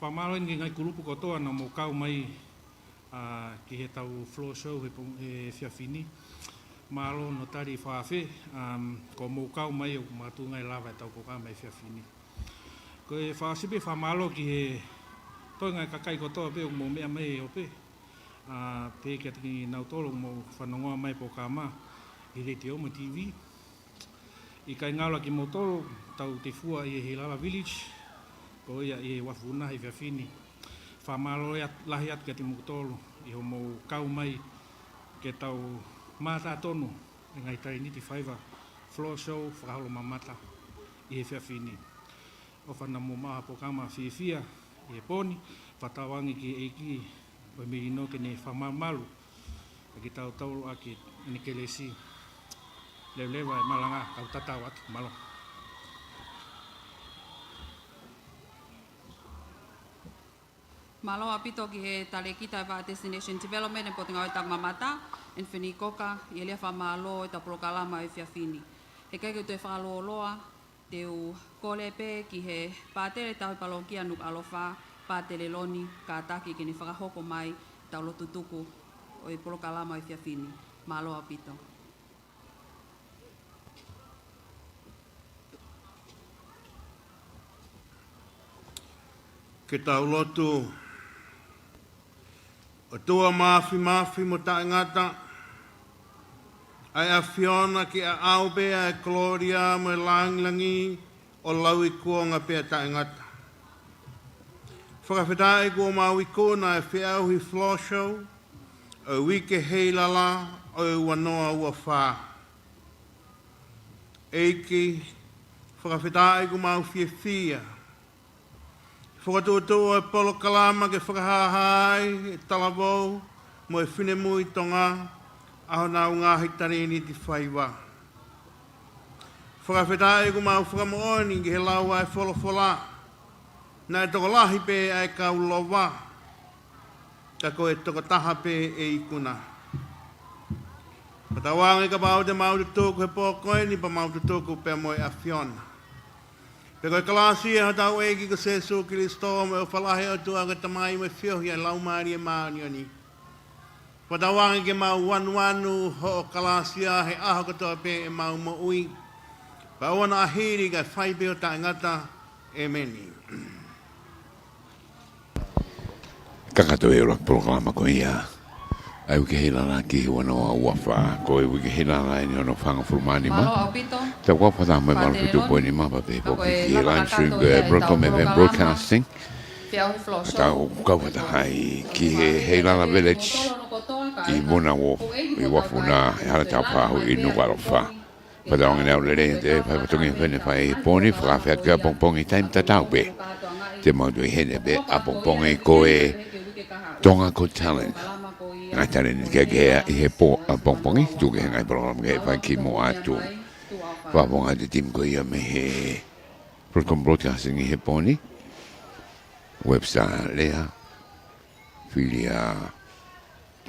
fakamālō eni ki he ngaahi kulupu kotoa naʻa mou kau mai, ʻa, ki he tau floor show he pō-, he efiafi ni. Mālō hono tali fakaafe, um, ko hoʻomou kau mai ʻoku makatuʻunga e lava e tau polokalama he efiafi ni. Ko e fakaʻosi pē fakamālō ki he toenga e kakai kotoa pē ʻoku mou meʻa mai he ope, ʻa, pehē kiate kinautolu ʻoku mou fanongoa mai e polokalama ʻi he letiō mo e TV. ʻIkai ngalo ʻa kimoutolu, tau tefua ʻi he Hilala Village, ko ia ʻi he uafu Vuna he efiafi ni. Fakamālō ia lahi atu kiate kimoutolu ʻi hoʻomou kau mai ke tau mātā tonu e ngaahi talēniti faiva floor show fakaholo mamata ʻi he efiafi ni. ʻOfa naʻa mou maʻu ha polokalama fiefia ʻi he pō ni, fakatauange ki he ʻEiki ʻo e Melino ke ne fakamalumalu ʻa kitautolu ʻaki ʻene kelesi. Leveleva e malanga, kau tatau atu, mālō. Mālō ʻaupito ki he Talēkita ʻo e Vaʻa Destination Development ʻo e Potungāue Taku Mamata, Anthony Cocker, ʻi he lea fakamālō ʻi he tau polokalama he efiafi ni. He ʻikai ke u toe fakalōloa, te u kole pē ki he Pātele Tauhi Palokia Nukuʻalofa, Pātele Loni, kātaki ke ne fakahoko mai e tau lotu tuku ʻo e polokalama he efiafi ni. Mālō ʻaupito. Ke tau lotu. ʻOtua māfimafi mo taʻengata, ʻa e ʻAfiona, ke ʻaʻau pē ʻa e kolōlia mo e lāngilangi ʻo lauikuonga pea taʻengata. Fakafetaʻi kuo mau ikuna e feʻauhi floor show ʻo e uike Hilala ʻo e ua noa ua fā. ʻEiki, fakafetaʻi kuo mau fiefia Fokotuʻutuʻu ʻo e polokalama ke fakahāhā ai e talavou mo e finemui Tonga ʻa honau ngaahi talēniti faiva. Fakafetaʻi ʻoku mau fakamoʻoni ki he lau ʻa e folofola, naʻe tokolahi pē ʻa e kau lova, ka ko e tokotaha pē ʻe ikuna. Fakatauange kapau te mau tutuku he pō ko eni pea mau tutuku pē mo e ʻAfiona. Pea ko e kalāsia ʻa hotau ʻEiki ko Sēsū Kilisitō mo e ʻofa lahi ʻa e ʻOtua ko e Tamai mo e feohi ʻa e Laumālie Māʻoniʻoni. Fakatauange ke mau vanuanu hoʻo kalāsia he ʻaho kotoa pē ʻemau moʻui. Pea ʻoua naʻa hili kae fai pē ʻo taʻengata. ʻEmeni. Kakato e ʻuluaki polokalama ko ia ʻa e Uike Heilala ki he ua noa ua fā. Ko e Uike Heilala eni hono fāngofulu mā nima. Tau kau fakataha mo e valu fitu poini nima pea pehē foki ki he live stream ko e Broadcom F M Broadcasting. Tau kau fakataha ai ki he Heilala Village ʻi Vuna Wharf, ʻi Vafuna, ʻi Halataufahu ʻi Nukuʻalofa. Fakatauange naʻa ʻoku lelei ʻete fai fatongia fene fai he pō ni, fakafeʻao ki he ʻapongipongi taimi tatau pē. Te mau tui heni pē ʻapongipongi ko e Tonga Got Talent. Ngaahi talēniti kehekehe ʻi he pō ʻapongipongi, tuku ke ngaahi polokalama kehe fai ki muʻa atu. Fakafofonga atu e timi ko ia mei he Broadcom Broadcasting ʻi he pō ni. Webster Lea, Filia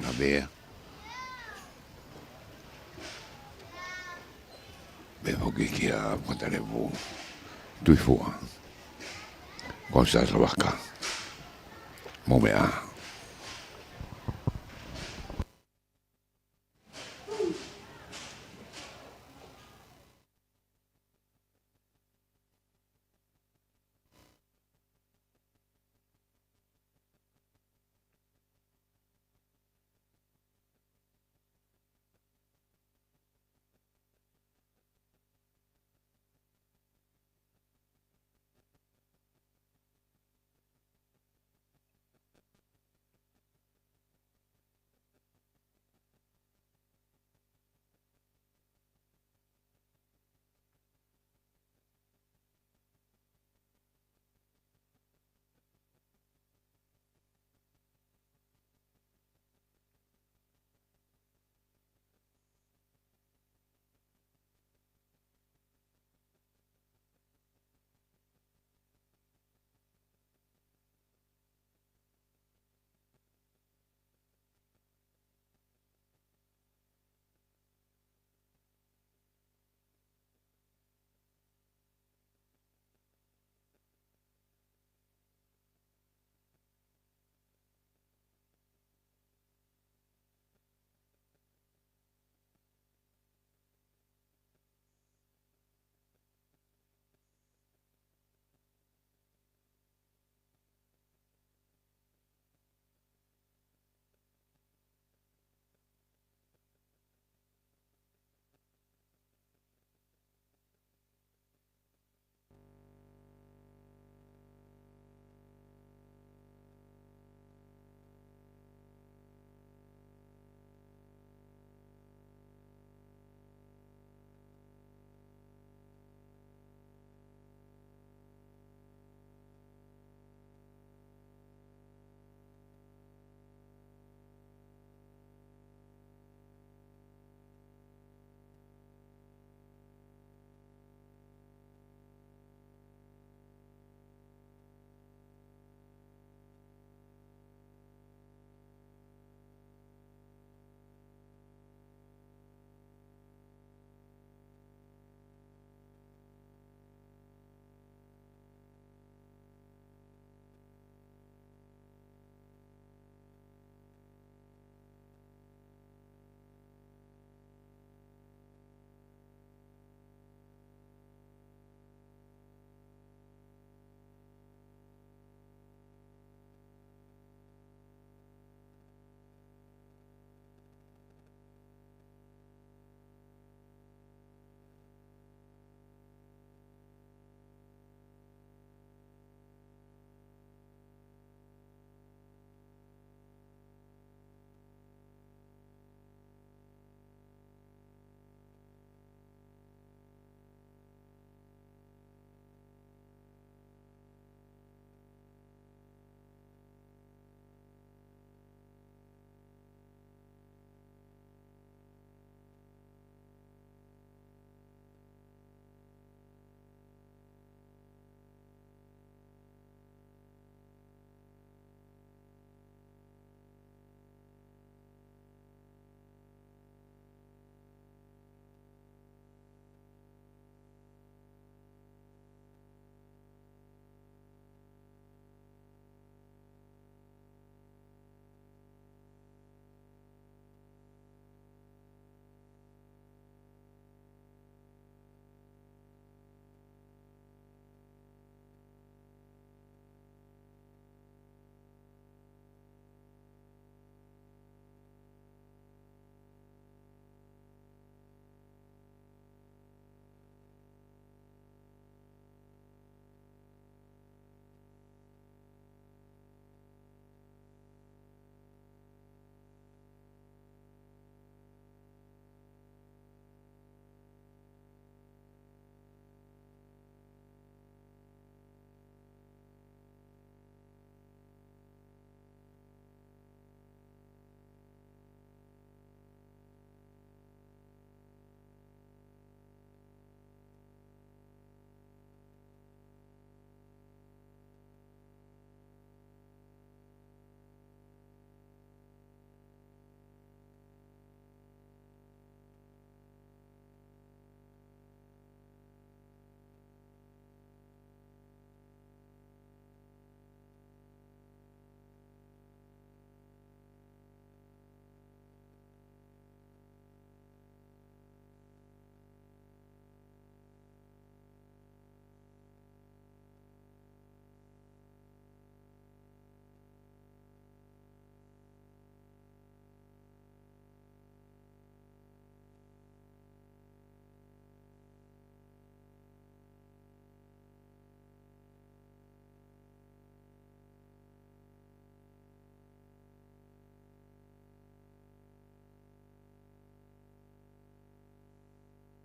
Ngavea, pehē foki kia Matalevu Tuifua, Kosasavaka, mo meʻa